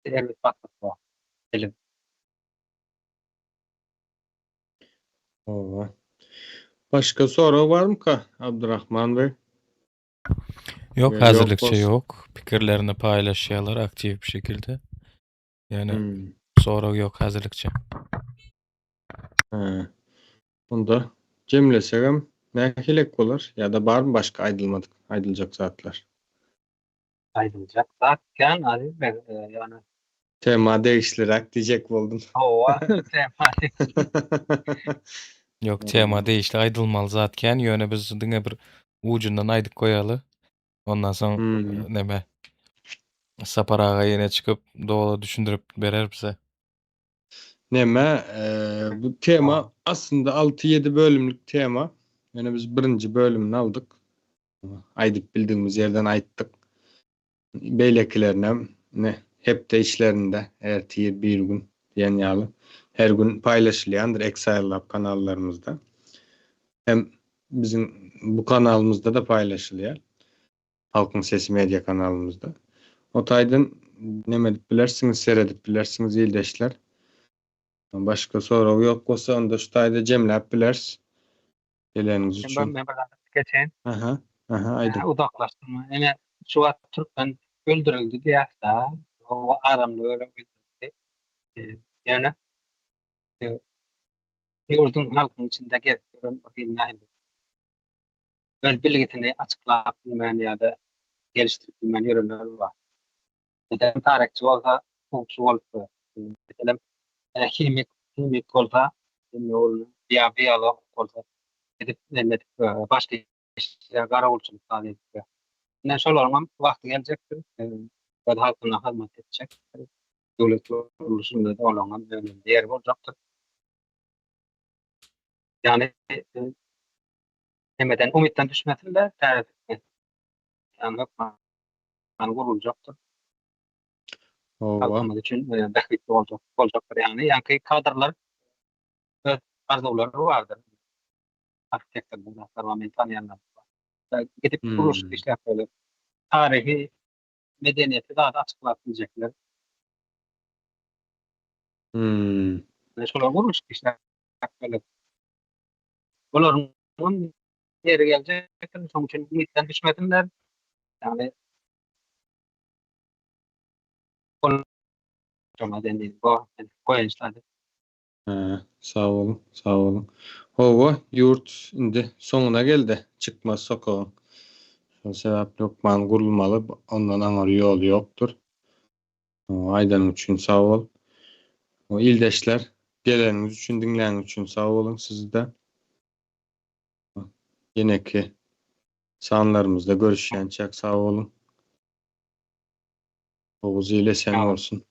Erbet basgysy bar diliň. Hawa. Başga sorag barmyka Abdurrahman bey? Ýok, häzirlikçe ýok. Pikirlerini paýlaşýarlar aktiw bir şekilde. Ýöne hmm. sorag ýok häzirlikçe. Ha. Onda jemlesegem nähilek bolar ýa-da barmy başga aýdylmadyk, aýdyljak zatlar? Aýdyljak zat kän Aziz beg, ýöne Tema degişliräk diýjek boldum. Hawa, tema degişli. Ýok, tema degişli aýdylmaly zat kän, ýöne biz diňe bir ujundan aýdyp goýaly. Ondan soň hmm. neme Sapar aga ýene çykyp doly düşündirip berer bize. Neme, e, bu tema aslynda 6-7 bölümlik tema. Ýöne biz birinji bölümini aldyk. Aýdyp bildigimiz ýerden aýtdyk. Beýlekilerinem ne hepde içlerinde ertir bir gün diýen ýaly her gün paýlaşylýandyr Exile Lab kanallarymyzda. Hem biziň bu kanalymyzda da paýlaşylýar. Halkyň Sesi Media kanalymyzda. O taýdan neme edip bilersiňiz, seredip bilersiňiz ildeşler. Başga sorag ýok bolsa onda şu taýda jemläp bileris. Geleniňiz üçin. Men bir zat geçeýin. Aha, aha, aýdyň. Uzaklaşdym. Ine, şu wagt türkmen öldürildi diýýäs-de, o aramly öldürildi. Ýöne ýurduň halkyň içinde gezip ýören bir hili nähili öz bilgisini açyklap bilmän ýa-da gelişdirip bilmän ýörenler bar. Meselem, taryhçy bolsa, hukukçy bolup biler. Meselem, himik, himik bolsa, ýa biolog bolsa, gidip näme edip, başga işler, garawulçylyk zat edip biler. Ine, şolaryň hem wagty geljekdir. Öz halkyna hyzmat etjekdir. Döwlet gurluşynda-da olaryň hem önemli ýeri boljakdyr. Ýagny, hemmeden umytdan düşmesin-de, täze Türkmenistan hökman guruljakdyr. Hawa. Halkymyz üçin bähbitli boljak, boljakdyr. Ýagny, ýaňky kadrlar öz arzuwlary bardyr. Arhitektorlar, zatlar bar, men tanýanlarym bar. Gidip gurluşyk işläp bolar. Taryhy, medeniýeti zady açyklap biljekler. Şolar gurluşyk işläp bolar. Olaryň ýeri geljekdir, şonuň üçin umytdan düşmesinler. Ýagny ol şoňa dendi, bu goýunçlady. Hä, sag boluň, sag boluň. Hawa, ýurt indi soňuna geldi, çykmaz sokagyň. Şol sebäpli hökman gurulmaly, ondan aňry ýol ýokdur. Aýdanyň üçin sag bol. Ildeşler, geleniňiz üçin, diňläniňiz üçin sag boluň sizi-de. Ýeneki sanlarymyzda görüşýänçäk sag boluň. Oguz ili esen bolsun.